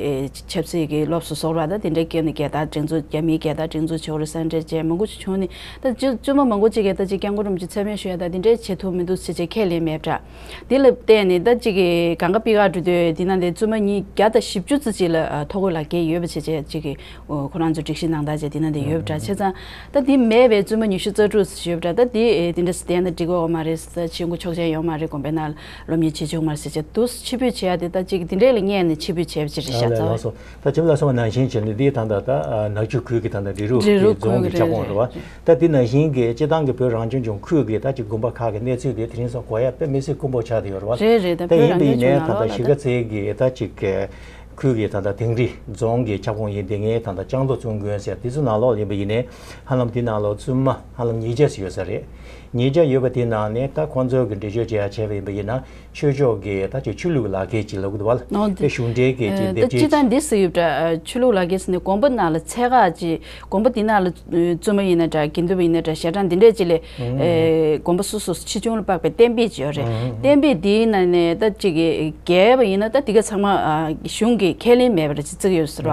ཆབ་སྲིད་ཀྱི་སློབ་གསོ་སོགས་ར་ད་དེ་འདྲའི་སྐྱེས་ནས་རྒྱལ་དར་སྒྲེང་འཛུགས་རྒྱ་མིའི་རྒྱལ་དར་སྒྲེང་འཛུགས་བྱེད་རུ་ས་འདྲ་བྱས་མང་པོ་ཅིག་བྱུང་ནས་ད་བཙུན་མ་མང་པོ་ཅིག་གིས་ད་ཅིག་སྐྱབས་མགོན་རིན་པོ་ཆེ་མཚན་སྨད་ཞུ་ཡ་ད་དེ་འདྲའི་བྱེད་ཐུབ་མི་འདུག་ཟེར་བྱས་ཁས་ལེན་མེད་པ་འདྲ། དེ་ལ་བརྟེན་ནས་ད་ཅིག་གི་གང་ག་པི་ཀ་འགྲོ་དུས་དེ་ནང་དེ་བཙུན་མ་ཉིས་བརྒྱ་དང་བཞི་བཅུ་ཙམ་ཅིག་ལ་ཐོ་འགོད་ལག་འཁྱེར་ཡོད་པ་བྱས་བྱས་ཅིག་གི་ཁོ་རང་ཚོ་སྒྲིག་གཞི་ནང་ལྟར་བྱས་དེ་ནང་དེ་ཡོད་པ་འདྲ། བྱས་ཙང་ད་དེ་མེད་པའི་བཙུན་མ་ཉི་ཤུ་རྩ་དྲུག་ཡོད་པ་འདྲ། ད་དེ་དེ་འདྲ་སི་བསྟན་ན་འགྲིག་གི་ཡོད་མ་རེད། ད་ཕྱི་དངུལ་ཆོག་མཆན་ཡོད་མ་རེད། དགོན་པའི་ནང་སློབ་གཉེར་བྱེད་ཆོག་མ་རེད་ཟེར་བྱས་འདུག་ཕྱིར་འབུད་བྱས་ཡ་དེ་ད་ཅིག་དེ་འདྲས་ལ་བསྙད་ནས་ཕྱིར་འབུད་བྱས་པ་ཅིག་རེད་ཤག་ལགས་ལགས་སོ། ད་ཁྱིམ་ལ་སོང་བ་ནང་བཞིན་བྱས་ནས་འདི་ད་ལྟ་ད་ནག་ཆུ་ཁུལ་གྱི་ད་ལྟ་རི་རུ་རི་རུ་རྫོང་གི་ཁུལ་གྱི་ཁྱབ་ཁོངས་རེད་བ། རེད། ད་འདི་ནང་བཞིན་གྱི་སྤྱི་བཏང་གི་བོད་རང་སྐྱོང་ལྗོངས་ཁུལ་གྱི་ད་ཅིག་དགོན་པ་ཁག་གི་གནས་ཚུལ་དེ་དེ་རིང་སང་གོ་ཡ་དཔེ་མི་སྲིད་དཀོན་པོ་ཆགས་བསྡད་ཡོད་རེད་བ། རེད་རེད། ད་ད་ཡིན་པ་ཡིན་ནའི་ད་ལྟ་གཞིས་ཀ་རྩེ་གི་ད་ཅིག་ཁུལ་གྱི་ད་ལྟ་དིང་རི་རྫོང་གི་ཁྱབ་ཁོངས་ཡིན་དེ་ངའི་ད་ལྟ་ལྕང་ལོ་བཙུན་དགོན་ཟེར་དེ་ཚོ་ནང་ལོགས་ཡིན་པ་ཡིན་ནའི་ཧ་ལམ་འདི་ནང་ལོགས་བཙུན་མ་ཧ་ལམ་ཉིས་བརྒྱ་ཙམ་ཡོད་ས་རེད། ཉིས་བརྒྱ་ཡོད་པ་དེ་ནང་ནས་ད་ཁོང་ཚོ་གི་འགྲེལ་བརྗོད་བྱེད་ཡ་བྱས་པ་ཡིན་པ་ཡིན་ན། ཆོས་ཕྱོགས་ཀྱི་ད་ཅིག་ཆོས་ལུགས་ལག་འཁྱེར་ཅིག་ལབ་ཀྱི་འདུག་བ། ཨོ་དེ་དེ་གཞུང་འབྲེལ་གྱི་ཅིག་ཨེ་ད་སྡེབ་སྤྱིར་བཏང་བརྒྱད་འདི་ཟེར་ཡོད་འདྲ། ཨ་ཆོས་ལུགས་ལག་འཁྱེར་ཟེར་ནས་དགོན་པ་ནང་ལ་ཚད་བཀག་ཅིག་དགོན་པ་འདི་ནང་ལ་ཨེ་བཙུན་མ་ཡིན་ན་འདྲ། དགེ་འདུན་པ་ཡིན་ན་འདྲ། ཞལ་གྲངས་འདི་འདྲས་ཅིག་ལས་ཨེ་དགོན་པ་སོ་སོ་ཆེ་ཆུང་ལ་དཔག་པའི་གཏན་འབེབས་ཅིག་ཡོད་རེད། གཏན་འབེབས་འདིའི་ནང་ནས་ད་ཅིག་གི་བརྒལ་བ་ཡིན་ན་ད་འདི་ག་ཚང་མ་ཨ་གཞུང་གིས་ཁས་ལེན་མེད་པ་རེད་ཅིག་བརྩི་གི་ཡོད་ཟེར་བ།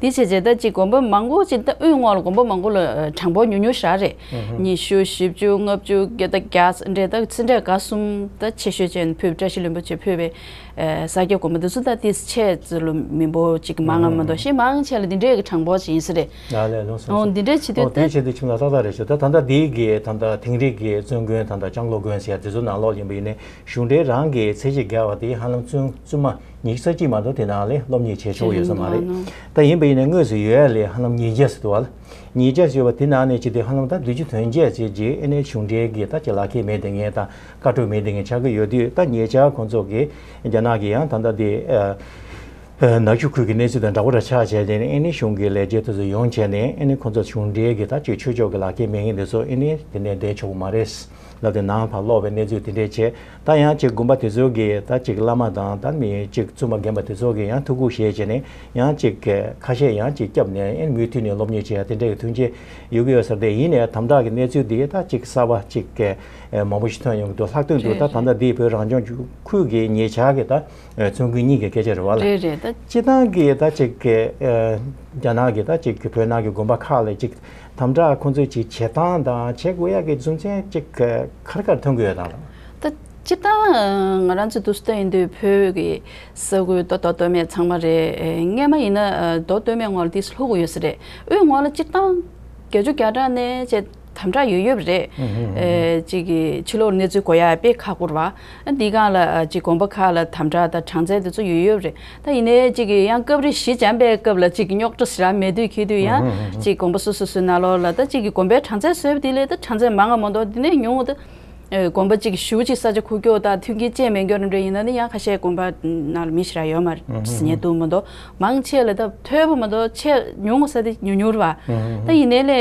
འདི་བྱས་རྗེས་ད་ཅིག་དགོན་པ་མང་པོ་ཅིག་ད་དབུས་ངོགས་ལ་དགོན་པ་མང་པོ་ལ་ཨ་གྲངས་འབོར་ཉུང་ཉུང་ཞིག་རེད། ཉི་ཤུ་བཞི་བཅུ་ལྔ་བཅུ་བརྒྱད་དང་བརྒྱ་འདྲས་ད་ཚེ་འདྲས་ག་གསུམ་ད་ཆེ་ཤོས་བྱས་ནས་ཕུལ་བཀྲ་ཤིས་ལྷུན་པོ་ཆེ་ཕུལ་བའི་ཨེ་ས་སྐྱ་དགོན་པ་འདི་ཚོ་ད་ཏིས་ཆེ་ཙི་ལོ་མི་འབོར་ཅིག་མང་ང་མ་གཏོགས་ཤེས་མང་ཆེ་ལ་འདི་འདྲས་ཀྱི་གྲངས་འབོར་ཅིག་ཡིན་ས་རེད། ལགས་ལགས་ལགས་སོ། ཨོ་འདི་འདྲས་བྱེད་དུས་ད་དེ་བྱེད་དུས་ཁྱིམ་ལ་ཏག་ཏག་རེད་ཤག་ད་ད་ལྟ་འདི་གི་ད་ལྟ་དིང་རི་གི་བཙུན་དགོན་ད་ལྟ་ལྕང་ལོ་དགོན་ཟེར་ཡ་དེ་ཚོ་ནང་ལོགས་ཡིན་པ་ཡིན་ནའི་གཞུང་འབྲེལ་རང་གི་ཚད་གཞི་བརྒལ་བ་དེ་ཧ་ལམ་བཙུན་བཙུན་མ་ཉི་ཤུ་རྩ་གཅིག་མ་གཏོགས་དེ་ནང་ལས་སློབ་གཉེར་བྱས་ཆོག་ཡོད་ས་མ་རེད། ད་ཡིན་པ་ཡིན་ནའི་དངོས་སུ་ཡོད་ཡ་ལས་ཧ་ལམ་ཉིས་བརྒྱ་ཙམ་འདུག་བ། ཉིས་བརྒྱ་ཙམ་ཡོད་པ་དེ་ནང་ནས་ཅི་སྟེ་ཧ་ལམ་ད་བདུན་ཅུ་དོན་བརྒྱད་ཙམ་ཅིག་ཨེ་ནས་གཞུང་འབྲེལ་གྱི་ད་ཅིག་ལག་འཁྱེར་མེད་དེ་ངས་ད་བཀའ་འཁྲོལ་མེད་དེ་ངས་ཆགས་ཀྱི་ཡོད་དུས་ད་ཉེ་ཆར་ཁོང་ཚོ་གིས་རྒྱ་ནག་གིས་ཡང་ད་ལྟ་དེ་ཨ་ཨ་ནག་ཆུ་ཁུལ་གྱི་གནས་ཚུལ་དང་འདྲ་པོ་འདྲ་ཆགས་བྱས་དེ་ནས་ཨེ་ནས་གཞུང་གི་ལས་བྱེད་དེ་ཚོ་ཡོང་བྱས་ནས་ཨེ་ནས་ཁོང་ཚོ་གཞུང་འབྲེལ་གྱི་ད་ཅིག་ཆོས་ཕྱོགས་ཀྱི་ལག་འཁྱེར་མེད་མཁན་དེ་ཚོ་ཨེ་ནས་དེ་ནས་བསྡད་ཆོག་གི་མ་རེད། ལབ་དེ་ནང་ཕར་སློག་པའི་གནས་ཚུལ་དེ་འདྲས་བྱས། ད་ཡང་ཅིག་དགོན་པ་དེ་ཚོ་གི་ད་ཅིག་བླ་མ་དང་ད་མི་ཅིག་བཙུན་མ་རྒན་པ་དེ་ཚོ་གི་ཡང་ཐུགས་ཁུར་བཞེས་བྱས་ནས་ཡང་ཅིག་ཁ་ཤས་ཡང་ཅིག་བསྐྱབས་ནས་ཨེ་མུ་མཐུད་ནས་སློབ་གཉེར་བྱེད་ཡ་དེ་འདྲས་ཀྱི་མཐུན་རྐྱེན་ཡོད་ཀྱི་ཡོད་ས་རེད། ཡིན་ནའི་དམ་དྲག་གི་གནས་ཚུལ་འདི་ད་ཅིག་གསར་པ་ཅིག་མང་པོ་ཞིག་ཐོན་ཡོང་གི་འདུག་ལྷག་དོན་དུ་ད་ད་ལྟ་འདི་བོད་རང་སྐྱོང་ཁུལ་གྱི་ཉེ་ཆར་གྱི་ད་བཙུན་དགོན་གཉིས་ཀྱི་སྐད་ཆ་རེད་བ་ལ། རེད་རེད་ད། སྤྱིར་བཏང་གི་ད་ཅིག་རྒྱ་ནག་གི་ད་ཅིག་བོད་ནང་གི་དགོན་པ་ཁག་ལ་ཅིག་དམ་དྲག་ཁོང་ཚོས་ཅིག་བྱེད་སྟངས་དང་བྱེད་དགོས་ཡག་གི་རྒྱུ་མཚན་ཅིག་ག་རེ་ག་རེ་མཐོང་གི་ཡོད་དམ། ད་སྤྱིར་བཏང་ང་རང་ཚོ་འདུག་སེ་ལྟ་ཡིན་དུས་བོད་ཀྱི་ས་ཁུལ་ད་མདོ་སྟོད་སྨད་ཚང་མ་རེད། སྔས་མ་ཡིན་ན་མདོ་སྟོད་སྨད་ངོས་ལ་ཏིས་ལྷུག་ཡོད་ས་རེད། དབུས་ངོས་ལ་སྤྱིར་བཏང་བརྒྱད་ཅུ་གྱ་གྲངས་ནས་བྱས་དམ་དྲག་ཡོད་ཡོད་རེད། ཨེ་ཅིག་གི་ཕྱི་ལོགས་གནས་ཚུལ་གོ་ཡག་དཔེ་ཁག་པོ་རེད་བ། འདི་སྒང་ལ་ཅིག་དགོན་པ་ཁག་ལ་དམ་དྲག་དང་གྲངས་ཚད་དེ་ཚོ་ཡོད་ཡོད་རེད། ད་ཡིན་ནའི་ཅིག་གི་ཡང་སྐབས་རེ་ཞི་འཇམ་པའི་སྐབས་ལ་ཅིག་རྙོག་དྲ་ཟེར་ཡ་མེད་དུས་ཁེལ་དུས་ཡང་ཅིག་དགོན་པ་སོ་སོ་སོ་སོའི་ནང་ལོགས་ལ་ད་ཅིག་གི་དགོན་པའི་གྲངས་ཚད་བཟོས་པ་དེ་ལས་ད་གྲངས་ཚད་མང་ང་མ་གཏོགས་དེ་ནས་ཉུང་ང་ད། ཨེ་དགོན་པ་གཅིག་གཞུག་གཅིག་ས་ཆ་ཁུག་ཀྱོག་དང་མཐུན་རྐྱེན་ཅན་མེད་མཁན་འདྲ་ཡིན་ན་ནི་ཡང་ཁ་ཤས་དགོན་པ་ནང་ལ་མི་ཞེ་དྲག་ཡོད་མ་རེད་ཟེར་མཁན་འདུག་མ་གཏོགས་མང་ཆེ་ལ་ད་ཐོས་པ་མ་གཏོགས་ཆེས་ཉུང་ས་དེ་ཉུང་ཉུང་རེད་བ། ད་ཡིན་ནའི་ལས་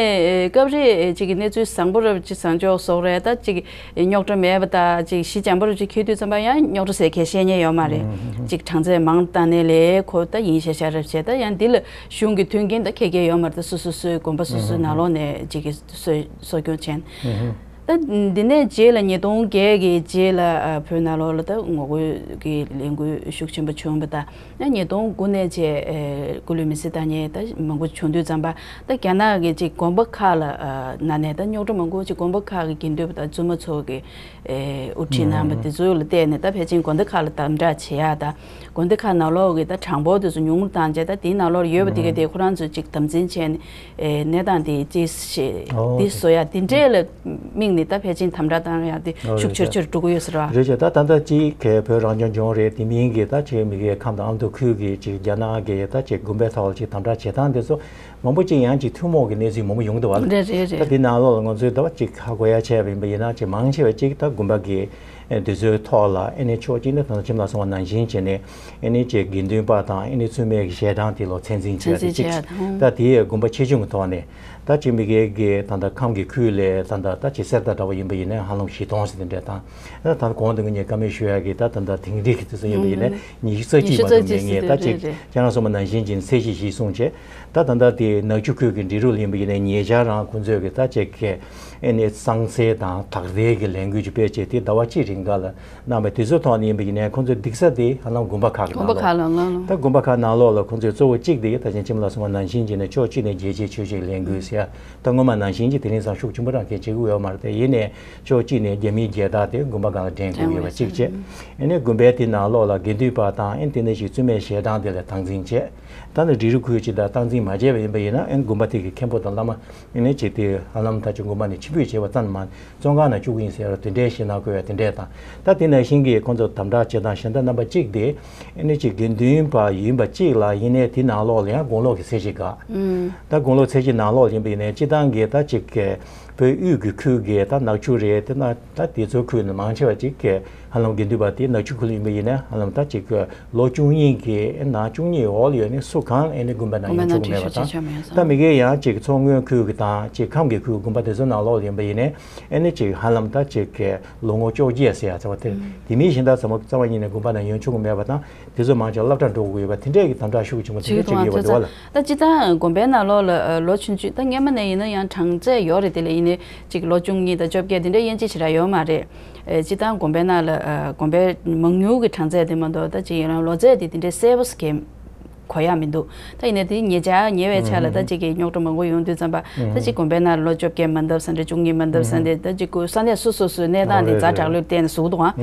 སྐབས་རེ་ཅིག་གི་གནས་ཚུལ་བཟང་པོ་རབ་ཅིག་བཟང་ཕྱོགས་སོགས་རེད། ད་ཅིག་རྙོག་དྲ་མེད་པ་ད་ཅིག་ཞི་འཇམ་པོ་རབ་ཅིག་འཁྱེར་དུས་ཙམ་པ་ཡང་རྙོག་དྲ་ཟེར་མཁན་བཤད་མཁན་ཡོད་མ་རེད། ཅིག་གྲངས་ཚད་མང་བཏང་ནའི་ལས་ཁོ་ད་ཡིན་ཤ་ཤ་རབ་བྱས། ད་ཡང་འདི་ལ་གཞུང་གི་མཐུན་རྐྱེན་ད་ཁེ་ཁེ་ཡོད་མ་རེད། ད་སོ་སོ་སོའི་དགོན་པ་སོ་སོའི་ནང་ལོགས་ནས་ཅིག་གི་གསོ་གསོ་སྐྱོང་བྱས། ད་འདི་ནས་རྗེས་ལ་ཉིས་སྟོང་བརྒྱད་ཀྱི་རྗེས་ལ་ཨ་བོད་ནང་ལོགས་ལ་ད་ངོ་རྒོལ་གྱི་ལས་འགུལ་ཤུགས་ཆེན་པོ་བྱུང་བ་དང་། ཡང་ཉིས་སྟོང་དགུ་ནས་བྱས་ཨེ་སྐུ་ལུས་མེ་སྲེག་བཏང་མཁན་ད་མང་པོ་བྱུང་དུས་ཙམ་པ། ད་རྒྱ་ནག་གི་ཅིག་དགོན་པ་ཁག་ལ་ཨ་ནང་ནས་ད་རྙོག་དྲ་མང་པོ་ཅིག་དགོན་པ་ཁག་གི་དགེ་འདུན་པ་དང་བཙུན་མ་ཚོ་གི་ཨེ་དབུ་ཁྲིད་གནང་བ་དེ་ཚོ་ལ་བལྟས་ནས། ད་ཕལ་ཆེར་དགོན་སྡེ་ཁག་ལ་དམ་དྲག་བྱེད་ཡག་དང་། དགོན་སྡེ་ཁག་ནང་ལོགས་ཀྱི་ད་གྲངས་འབོར་དེ་ཚོ་ཉུང་རུ་བཏང་བྱས། ད་དེའི་ནང་ལོགས་ལ་ཡོད་པ་དེ་ག་དེ་ཁོ་རང་ཚོས་ཅིག་དམ་འཛིན་བྱས་ནས་ཨེ་གནས་སྟངས་དེ་ཅིག་ཞེ་འདི་བཟོ་ཡག་དེ་འདྲས་ལ་དམིགས་ནས་ད་ཕལ་ཆེར་དམ་དྲག་བཏང་ཡག་དེ་ཨོ་ཤུགས་ཆེར་ཆེར་འགྲོ་གི་ཡོད་ཟེར་བ། རེད་ཅེ། ད་ད་ལྟ་ཅིག་གི་བོད་རང་སྐྱོང་ལྗོངས་རེད། དེ་མིན་གྱི་ད་ཅིག་མི་སྒེར་ཁམས་དང་ཨ་མདོ་ཁུལ་གྱི་ཅིག་རྒྱ་ནག་གི་ད་ཅིག་དགོན་པའི་ཐོག་ལ་ཅིག་དམ་དྲག་བྱེད་སྟངས་དེ་ཚོ་མང་པོ་ཅིག་ཡང་ཅིག་ཐུན་མོང་གི་གནས་ཚུལ་མང་པོ་ཡོང་གི་འདུག་བ། རེད་རེད་རེད། ད་དེ་ནང་ལོགས་ལ་ང་ཚོས་ད་ཅིག་ཧ་གོ་ཡ་བྱས་པ་ཡིན་པ་ཡིན་ན། ཅིག་མང་ཆེ་བ་ཅིག་ད་དགོན་པ་གི་དེ་ཚོའི་ཐོག་ལ་ཨེ་ནས་ཕྱོགས་གཅིག་ནས་ད་ལྟ་ཁྱིམ་ལ་སོང་བ་ནང་བཞིན་བྱས་ནས་ཨེ་ནས་ཅིག་དགེ་འདུན་པ་དང་ཨེ་ནས་བཙུན་མའི་གི་ཞལ་གྲངས་དེ་ལོ་ཚད་འཛིན་བྱས་ཏེ་ཅིག་ད་དེའི་དགོན་པ་ཆེ་ཆུང་གི་ཐོག་ནས་ད་ཅིག་མི་སྒེར་གྱི་ད་ལྟ་ཁམས་ཀྱི་ཁུལ་ལས་ད་ལྟ་ད་ཅིག་གསེར་རྟ་འདྲ་བོ་ཡིན་པ་ཡིན་ན་ཧ་ལམ་བཞི་སྟོང་ཟེར་དེ་འདྲས་དང་། ད་ད་གོང་དུ་ངས་བཀའ་མོལ་ཞུ་ཡ་གི་ད་ད་ལྟ་དེང་རིག་གི་དུས་ཚོད་ཡིན་པ་ཡིན་ན་ཉི་ཤུ་རྩ་གཅིག་མ་གཏོགས་མེད། ངས་ད་ཅིག་ཁྱེད་རང་སོང་བ་ནང་བཞིན་གྱི་ཚད་གཞི་གཞིར་བཟུང་བྱས། ད་ད་ལྟ་དེ་ནག་ཆུ་ཁུལ་གྱི་འབྲི་རུ་ལ་ཡིན་པ་ཡིན་ན་ཉེ་ཆར་རང་ཁོང་ཚོས་གི་ད་ཅིག་གི་ཨེ་ནས་གཙང་སེལ་དང་དག་སེལ་གྱི་ལས་འགུལ་ཅིག་སྤེལ་བྱས་ཏེ་ཟླ་བ་གཅིག་རིང་ག་ལ་གནང་བའི་དུས་ཚོད་ཐོག་ནས་ཡིན་པ་ཡིན་ནའི་ཁོང་ཚོའི་སྡིག་ས་དེ་ཧ་ལམ་དགོན་པ་ཁག་གི་དགོན་ནང་པ་ལོགས། ཁག་ལ་ལ་ལ། ད་དགོན་པ་ཁག་ནང་ལོགས་ལ་ཁོང་ཚོས་གཙོ་བོ་གཅིག་དེ་ད་ཅིང་ཁྱིམ་ལ་སོང་བ་ནང་བཞིན་བྱས་ནས་ཕྱོགས་གཅིག་ནས་རྒྱལ་གཅེས་ཆོས་གཅེས་ལས་འགུལ་ཟེར་ཡ། ད་སྔོན་མ་ནང་བཞིན་གྱི་དེ་རིང་སང་ཤུགས་ཆེན་པོ་རང་གིས་བྱེད་ཀྱི་ཡོད་མ་རེད་དེ། ཡིན་ནའི་ཕྱོགས་གཅིག་ནས་རྒྱ་མིའི་རྒྱལ་དར་དེ་དགོན་པ་སྒང་ལ་འདྲེན་དགོས་ཡོད་པ་གཅིག་བྱས། ཨེ་ནས་དགོན་པའི་དེ་ནང་ལོགས་ལ་དགེ་འདུན་པ་དང་ཨེ་དེ་ནས་ཞིག་བཙུན་མའི་ཞལ་གྲངས་དེ་ལ་སྟངས་འཛིན་བྱས། ད་ནི་འབྲི་རུ་ཁུལ་གཅིག་དང་སྟངས་འཛིན་མ་བྱས་པ་ཡིན་པ་ཡིན་ན་ཨེ་དགོན་པ་དེ་གི་མཁན་པོ་དང་བླ་མ་ཨེ་ནས་ཅིག་དེ་ཧ་ལམ་ད་ཅིག་དགོན་པ་ནས་ཕྱིར་འབུད་བྱས་པ་ཙམ་མ། བཙོན་ཁང་ནང་བཅུག་གི་ཡིན་ཟེར་བ་དེ་འདྲའི་ཞེད་སྣང་སྐུལ་བ་དེ་འདྲས་དང་། ད་དེ་ནང་བཞིན་གྱི་ཁོང་ཚོ་དམ་དྲག་བྱེད་སྟངས་གཞན་དག་རྣམ་པ་གཅིག་དེ་ཨེ་ནི་ཅིག་དགེ་འདུན་པ་ཡིན་པ་གཅིག་ལ་ཡིན་ནའི་དེ་ནང་ལོགས་ལ་ཡང་དགུང་ལོ་གི་ཚད་གཞི་འགག་ད་དགུང་ལོ་ཚད་གཞི་ནང་ལོགས་ཡིན་པ་ཡིན་ནའི་སྤྱི་བཏང་གི་ད་ཅིག་གི་བོད་དབུས་ཀྱི་ཁུལ་གྱི་ད་ནག་ཆུ་རེད། དེ་ན་ད་དེ་ཚོའི་ཁུལ་ནས་མང་ཆེ་བ་ཅིག་གི་ཧ་ལམ་དགེ་འདུན་པ་དེ་ནག་ཆུ་ཁུལ་ཡིན་པ་ཡིན་ནའི་ཧ་ལམ་ད་ཅིག་གི་ལོ་བཅུ་གཉིས་ཀྱི་ནང་བཅུ་གཉིས་འོག་ལ་ཡོད་ནི་སུ་གང་ཨེ་ནི་དགོན་པ་ནང་ཡོང་ཆོག་གི་མེད་པ་དང་། ད་མི་སྒེར་ཡང་ཅིག་མཚོ་སྔོན་ཁུལ་གྱི་དང་ཅིག་ཁམས་ཀྱི་ཁུལ་དགོན་པ་དེ་ཚོ་ནང་ལོགས་ཡིན་པ་ཡིན་ནའི་ཨེ་ནི་ཅིག་ཧ་ལམ་ད་ཅིག་གི་ལོ་ངོ་བཅོ་བརྒྱད་ཟེར་ཡ་ཚ་བ་དེ་དེ་མིན་གཞན་དག་ཚང་མ་རྩ་བ་ཉིད་ནས་དགོན་པ་ནང་ཡོང་ཆོག་གི་མེད་པ་དང་། དེ་ཚོ་མང་ཆེ་བ་སློབ་གྲྭར་འགྲོ་དགོས་ཡོད་པ་དེ་འདྲས་ཀྱི་དམ་དྲག་ཤུགས་ཆེན་པོ་དེ་འདྲས་བྱེད་ཀྱི་ཡོད་པ་འདུག་བ་ལ། ད་སྤྱི་བཏང་དགོན་པའི་ནང་ལོགས་ལ་ལོ་ཆུང་ཆུང་ད་སྔས་མ་ནས་ཡིན་ན་ཡང་གྲངས་ཚད་ཡོད་རེད། དེ་ལ་ཡིན་ནའི་ཅིག་ལོ་བཅུ་གཉིས་དང་བཅོ་བརྒྱད་དེ་འདྲས་དབྱེ་འབྱེད་བྱེད་ར་ཡོད་མ་རེད། སྤྱི་བཏང་དགོན་པའི་ནང་ལ་དགོན་པའི་མང་ཉུང་གི་གྲངས་ཚད་དེ་མ་གཏོགས་ད་ཅིག་ཡིན་རང་ལོ་ཚད་དེ་དེ་འདྲས་གསལ་པོ་ཞིག་གོ་ཡ་མི་འདུག་ད་ཡིན་ནའི་དེ་ཉེ་ཆར་ཉེ་བའི་ཆར་ལ་ད་ཅིག་གི་རྙོག་དྲ་མང་པོ་ཡོང་དུས་ཙམ་པ་ད་ཅིག་དགོན་པའི་ནང་ལ་ལོ་བཅོ་བརྒྱད་མ་འདབ་ས་འདྲ་བཅུ་གཉིས་མ་འདབ་ས་འདྲ་ད་ཅིག་ཁོ་ས་གནས་སོ་སོ་སོའི་གནས་སྟངས་དེ་ཛ་དྲག་ལོས་བལྟས་ནས་བཟོ་གི་འདུག་ཨང་།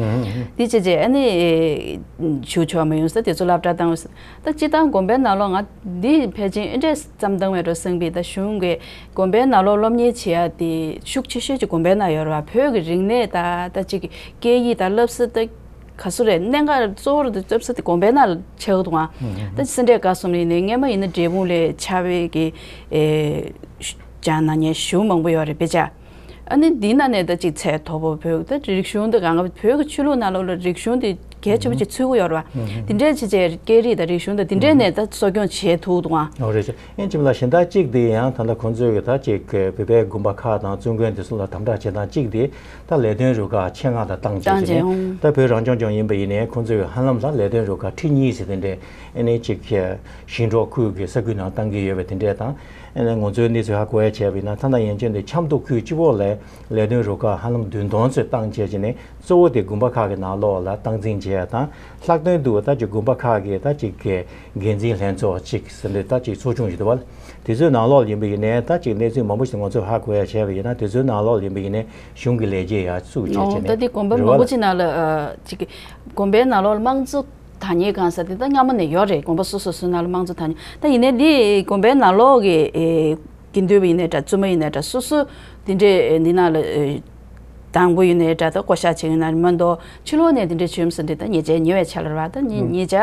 དེ་བྱས་རྗེས་ཨ་ནི་ཞུ་ཆོག་མ་ཡོང་ས་དེ་ཚོ་སློབ་གྲྭ་བཏང་ས་ད་སྤྱི་བཏང་དགོན་པའི་ནང་ལོགས་ང་འདི་ཕལ་ཆེར་ཨེ་འདྲས་བསམ་བཏང་བའི་འགྲོ་སེང་པི་ད་གཞུང་གི་དགོན་པའི་ནང་ལོགས་སློབ་གཉེར་བྱེད་ཡ་དེ་ཤུགས་ཆེ་ཤོས་ཀྱི་དགོན་པའི་ནང་ཡོད་རེད་བ། བོད་ཀྱི་རིག་གནས་ད་ད་ཅིག་སྐད་ཡིག་ད་བསླབ་ས་ད། ག་སུ་རེད། གནད་འགག་གཙོ་བོར་དུ་སླེབས་ས་དེ་དགོན་པའི་ནང་ལ་ཆགས་འདུག་ཨང་། ད་སེ་འབྲས་དགའ་གསུམ་ལ་ཡིན་ནའི་སྔས་མ་ཡིན་ན་འབྲས་སྤུངས་ལ་ཆགས་པའི་གི་ཨེ་ལྗང་ན་ཉེ་གཞུང་མང་པོ་ཡོད་རེད་དཔེ་ཆ། ཨ་ནི་འདི་ནང་ནས་ད་ཅིག་ཚད་མཐོ་པོ་བོད་ད་རིག་གཞུང་དེ་གང་ག་བོད་ཀྱི་ཆོས་ལུགས་ནང་ལོགས་ལ་རིག་གཞུང་དེ་གལ་ཆེ་པོ་ཅིག་ཚུད་ཀྱི་ཡོད་རེད་བ། དེ་འདྲས་བྱས་བྱས་སྐད་རིགས་དང་རིག་གཞུང་དང་དེ་འདྲས་ནས་ད་གསོ་སྐྱོང་བྱེད་ཐུབ་འདུག་ཨང་། ཨོ་རེད་ཅེ། ཨེ་ཅིག་ལ་གཞན་དག་གཅིག་དེ་ཡང་ད་ལྟ་ཁོང་ཚོས་ད་ཅིག་བོད་པའི་དགོན་པ་ཁག་དང་བཙུན་དགོན་དེ་ཚོ་ལ་དམ་དྲག་བྱེད་སྟངས་གཅིག་དེ། ད་ལས་དོན་རུ་ཁག་ཆེད་མངགས་དང་བཏང་བྱས་བྱས་ནས་ད་བོད་རང་སྐྱོང་ལྗོངས་ཡིན་པ་ཡིན་ནའི་ཁོང་ཚོས་ཧ་ལམ་ད་ལས་དོན་རུ་ཁག་ཁྲི་གཉིས་ཟེར་དེ་འདྲས་ཨེ་ནས་ཅིག་ཞིང་འབྲོག་ཁུལ་གྱི་ས་ཁུལ་ནང་བཏང་གི་ཡོད་པ་དེ་འདྲས་དང་། ཨེ་ནས་ང་ཚོའི་གནས་ཚུལ་ཧ་གོ་ཡ་བྱས་པ་ཡིན་ན་ད་ལྟ་ཡན་ཆད་འདི་ཆབ་མདོ་ཁུལ་སྤྱི་བོ་ལ་ལས་དོན་རུ་ཁག་ཧ་ལམ་བདུན་སྟོང་ཙམ་བཏང་བྱས་བྱས་ནས་གཙོ་བོ་དེ་དགོན་པ་ཁག་གི་ནང་ལོགས་ལ་སྟངས་འཛིན་བྱས་ཡ་དང་། ལྷག་དོན་དུ་ད་ཅིག་དགོན་པ་ཁག་གི་ད་ཅིག་གི་འགན་འཛིན་ལྷན་ཚོགས་ཅིག་ཟེར་འདི་ད་ཅིག་ཚོགས་ཆུང་ཞིག་འདུག་བ། དེ་ཚོའི་ནང་ལོགས་ཡིན་པ་ཡིན་ནའི་ད་ཅིག་གནས་ཚུལ་མང་པོ་ཞིག་ང་ཚོས་ཧ་གོ་ཡ་བྱས་པ་ཡིན་ན་དེ་ཚོའི་ནང་ལོགས་ཡིན་པ་ཡིན་ནའི་གཞུང་གི་ལས་བྱེད་ཡ་བཙུགས་བྱས་ཨོ་བྱས་ད་ནས་དེ་དགོན་པ་རེད་བ་མང་པོ་ལ། ཅིག་ནང་ལ་ཨ་ཅིག་གི་དགོན་པའི་ནང་ལོགས་ལ་དམངས་གཙོ་དང་ཉེ་གང་ས་དེ་ད་སྔ་མོ་ནས་ཡོད་རེད། དགོན་པ་སོ་སོ་སོའི་ནང་ལ་དམངས་གཙོ་དང་ཉེ་ད་ཡིན་ནའི་འདི་དགོན་པའི་ནང་ལོགས་ཀྱི་ཨེ་དགེ་འདུན་པ་ཡིན་ནའི་འདྲ་བཙུན་མ་ཡིན་ནའི་འདྲ་སོ་སོ་འདི་འདྲའི་འདི་ནང་ལ་ཨེ་དང་པོ་ཡིན་ནའི་འདྲ་ད་བསྐོ་བཞག་བྱེད་ཡོད་ན་མ་གཏོགས་ཕྱི་ལོགས་ནས་འདི་འདྲའི་བྱོན་ཟེར་འདི་ད་ཉེ་ཆའི་ཉེ་བའི་ཆ་ལ་ར་བ་ད་ཉེ་ཉེ་ཆ་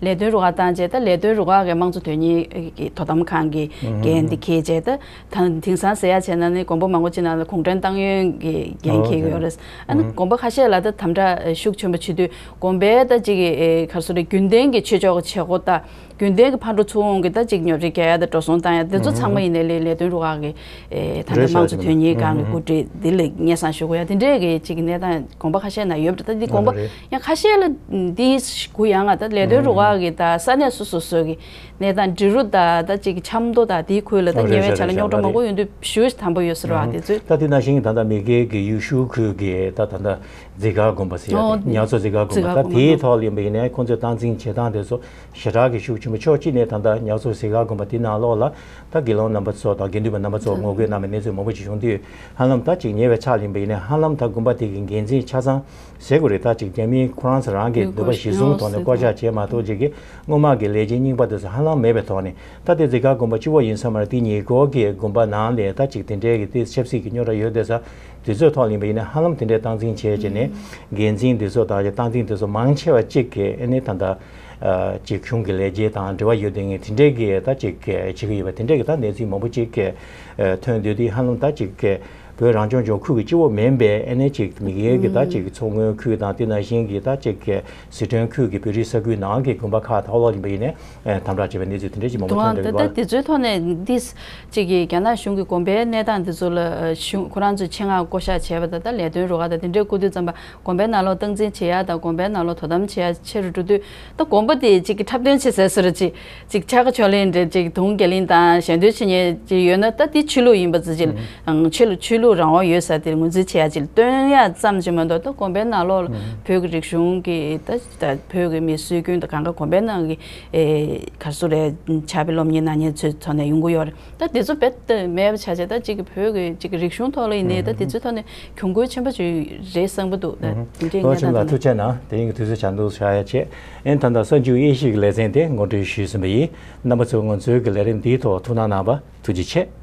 ལས་དོན་རུ་ཁག་བཏང་རྗེས་ད་ལས་དོན་རུ་ཁག་གི་དམངས་གཙོ་དོན་གཉེར་གྱི་དོ་དམ་ཁང་གི་འགན་འདི་འཁྱེར་རྗེས་ད་ད་དེང་སང་ཟེར་ཡ་བྱས་ན་ནི་དགོན་པ་མང་པོ་ཅིག་ནང་ལ་གུང་ཁྲན་ཏང་ཡོན་གྱི་འགན་འཁྱེར་གྱི་ཡོད་རེད། ཨ་ནི་དགོན་པ་ཁ་ཤས་ལ་ད་དམ་དྲག་ཤུགས་ཆེན་པོ་བྱེད་དུས་དགོན་པའི་ད་ཅིག་གི་ག་རེ་ཟེར་རེད་རྒྱུན་ལྡན་གྱི་ཆོས་ཕྱོགས་ཀྱི་བྱེད་སྒོ་ད། རྒྱུན་ལྡན་གྱི་ཕར་འགྲོ་ཚུར་འོང་གི་ད་ཅིག་ཉོ་སྒྲིག་རྒྱག་ཡ་དང་འགྲོ་སོང་བཏང་ཡ་དེ་ཚོ་ཚང་མ་ཡིན་ནའི་ལས་ལས་དོན་རུ་ཁག་གི་ཨེ་ད་ལྟ་དམངས་གཙོ་དོན་གཉེར་ཁང་གི་འགོ་ཁྲིད་འདི་ལ་སྙན་སེང་ཞུ་དགོས་ཡ་དེ་འདྲའི་གི་ཅིག་གནས་སྟངས་དགོངས་པ་ཁ་ཤས་ན་ཡོད་པ་རེད། ད་འདི་དགོངས་པ་ཡང་ཁ་ཤས་ལ་འདི་གུ་ཡངས་ང་ད་ལས་དོན་རུ་ཁག་གི་ད་ས་གནས་སོ་སོ་སོ་གི་གནས་སྟངས་འབྲི་རུ་ད་ད་ཅིག་ཆབ་མདོ་ད་དེའི་ཁུལ་ལ་ད་ཉེ་བའི་ཆར་ལ་རྙོག་དྲ་མང་པོ་ཡོང་དུས་ཞུ་དམ་པོ་ཡོད་ཟེར་བ་དེ་ཚོས། ད་དེ་ནང་བཞིན་ད་ལྟ་མི་སྒེར་གྱི་ཡུལ་ཤུལ་ཁུལ་གྱི་ད་ད་ལྟ་རྫི་དཀར་དགོན་པ་ཟེར་ཡ་དེ་ཉག་ཚོ་རྫི་དཀར་དགོན་པ་ད་དེའི་ཐོག་ལ་ཡིན་པ་ཡིན་ནའི་ཁོང་ཚོས་སྟངས་འཛིན་བྱེད་སྟངས་དེ་ཚོ་ཞེ་དྲག་གི་ཤུགས་ཆེན་པོ་ཕྱོགས་གཅིག་ནས་ད་ལྟ་ཉག་ཚོ་རྫི་དཀར་དགོན་པ་དེ་ནང་ལོགས་ལ་ད་དགེ་སློང་རྣམ་པ་ཚོ་དང་དགེ་འདུན་པ་རྣམ་པ་ཚོ་ངོ་རྒོལ་གནང་བའི་གནས་ཚུལ་མང་པོ་ཅིག་བྱུང་དུས་ཧ་ལམ་ད་ཅིག་ཉེ་བའི་ཆར་ལ་ཡིན་པ་ཡིན་ནའི་ཧ་ལམ་ད་དགོན་པ་དེ་གི་འགན་འཛིན་ཆ་ཚང་ཟེར་དགོས་རེད། ད་ཅིག་རྒྱ་མིའི་ཁོ་རང་ཚོ་རང་གི་འདོད་པ་གཞིར་བཟུང་ཐོག་ནས་བསྐོ་བཞག་བྱས་མ་གཏོགས་ཅིག་གི་སྔོན་མ་གི་ལས་བྱེད་རྙིང་པ་དེ་ཚོ་ཧ་ལམ་མེད་པའི་ཐོག་ནས་ད་དེ་རྫི་དཀར་དགོན་པ་གཅིག་པོ་ཡིན་ས་མ་རེད། དེ་ཉེ་འཁོར་གྱི་དགོན་པ་ནང་ལ་ད་ཅིག་དེ་འདྲའི་གི་དེ་ཆབ་སྲིད་ཀྱི་རྙོག་དྲ་ཡོད་བསྡད་ས་དེ་ཚོའི་ཐོག་ལ་ཡིན་པ་ཡིན་ན་ཧ་ལམ་དེ་འདྲའི་སྟངས་འཛིན་བྱས་བྱས་ནས་འགན་འཛིན་དེ་ཚོ་དང་སྟངས་འཛིན་དེ་ཚོ་མང་ཆེ་བ་གཅིག་གི་ཨ་ནི་ད་ལྟ་ཅིག་གཞུང་གི་ལས་བྱེད་དང་འབྲེལ་བ་ཡོད་དེ་ངས་དེ་འདྲའི་གི་ད་ཅིག་བྱེད་ཀྱི་ཡོད་པ་དེ་འདྲའི་གི་ད་གནས་ཚུལ་མང་པོ་ཅིག་ཐོན་འདུག་དེ་ཧ་ལམ་ད་ཅིག་བོད་རང་སྐྱོང་ལྗོངས་ཁུལ་གྱི་སྤྱི་བོ་མིན་པའི་ཨ་ནི་ཅིག་མི་སྒེར་གྱི་ད་ཅིག་མཚོ་སྔོན་ཁུལ་དང་དེ་ནང་བཞིན་གྱི་ད་ཅིག་སི་ཁྲོན་ཁུལ་གྱི་བོད་རིགས་ས་ཁུལ་ནང་གི་དགོན་པ་ཁག་ཐོག་ལ་ཡིན་པ་ཡིན་ནས་དམ་དྲག་བྱས་པའི་གནས་ཚུལ་དེ་འདྲ་ཞིག་མང་པོ་ཐོན་འདུག་ད་ལྟ་དེ་ཚོའི་ཐོག་ནས་འདི་ཅིག་གི་རྒྱ་ནག་གཞུང་གི་དགོན་པའི་གནས་སྟངས་འདི་ཚོ་ལ་གཞུང་ཁོ་རང་ཚོས་ཆེད་མངགས་བསྐོ་བཞག་བྱས་པ་དང་ད་ལས་དོན་རུ་ཁག་དང་དེ་འདྲའི་བསྐོ་དུས་ཙམ་པ་དགོན་པའི་ནང་ལོགས་སྟངས་འཛིན་བྱེད་ཡ་དང་དགོན་པའི་ནང་ལོགས་དོ་དམ་བྱེད་ཡ་ཆེ་རུ་འགྲོ་དུས་ད་དགོན་པ་དེ་ཅིག་གི་འཁྲབ་སྟོན་བྱེད་ས་སུ་རུ་ཅིག་ཅིག་ཕྱག་ཕྱོགས་ལེན་འདྲ་ཅིག་དུང་རྒྱ་གླིང་དང་ཞལ་འདོན་བྱེད་མཁན་ཅིག་ཡོད་ན་ད་དེ་ཆོས་ལུགས་ཡིན་པ་ཙི་ཅིག་ལ་ཆོས་ལུགས་ཆོས་ལུགས་རང་དབང་ཡོད་ས་དེར་ངོས་འཛིན་བྱེད་ཡ་ཅིག་ལ་སྟོན་ཡ་ཙམ་ཅིག་མ་གཏོགས་ད་དགོན་པའི་ནང་ལོགས་ལ་བོད་ཀྱི་རིག་གཞུང་གི་ད་ད་བོད་ཀྱི་མི་སྲོལ་རྒྱུན་དང་གང་ག་དགོན་པའི་ནང་གི་ཨེ་ག་རེ་ཟེར་རེད། ཕྱག་དཔེ་སློབ་གཉེར་གནང་མཁན་ཚོའི་ཐོག་ནས་ཡོང་གི་ཡོད་རེད། ད་དེ་ཚོ་རྦད་དེ་མེད་པ་ཆགས་བྱས་ད་གཅིག་གི་བོད་ཀྱི་གཅིག་གི་རིག་གཞུང་ཐོག་ལ་ཡིན་ནའི་ད་དེ་ཚོའི་ཐོག་ནས་གྱོང་གུན་ཆེན་པོ་ཅིག་རེད་བསམ་གྱི་འདུག་ད་དེ་འདྲའི་ལོ་གནས་ཆེན་ལ་སྟངས་ཐུགས་རྗེ་གནང་། དེ་རིང་གི་དུས་ཚོད་ཆ་འདུག་བཞག་ཡ་བྱས། ཨེ་ད་ལྟ་གསར་འགྱུར་དབྱེ་ཞིབ་ཀྱི་ལེ་ཚན་དེ་ངོ་སྤྲོད་ཞུས་ཟིན་པ་ཡིན། རྣམ་པ་ཚོས་ང་ཚོའི་གི་ལས་རིམ་འདིའི་ཐོག་ཐུགས་སྣང་གནང་བ་ཐུགས་རྗེ་ཆེ།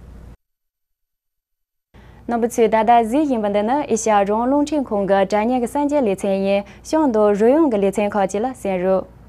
རྣམ་པ་ཚོས་ད་ལྟ་གཟིགས་བཞིན་པ་འདི་ནི་ཨེ་ཤ་ཡ་རང་དབང་རླུང་འཕྲིན་ཁང་གི་དྲ་བརྙན་གྱི་གསར་འགྱུར་ལེ་ཚན་ཡིན། གཤམ་དུ་རོལ་དབྱངས་ཀྱི་ལེ་ཚན་ཁག་ཅིག་ལ་གསན་རོགས།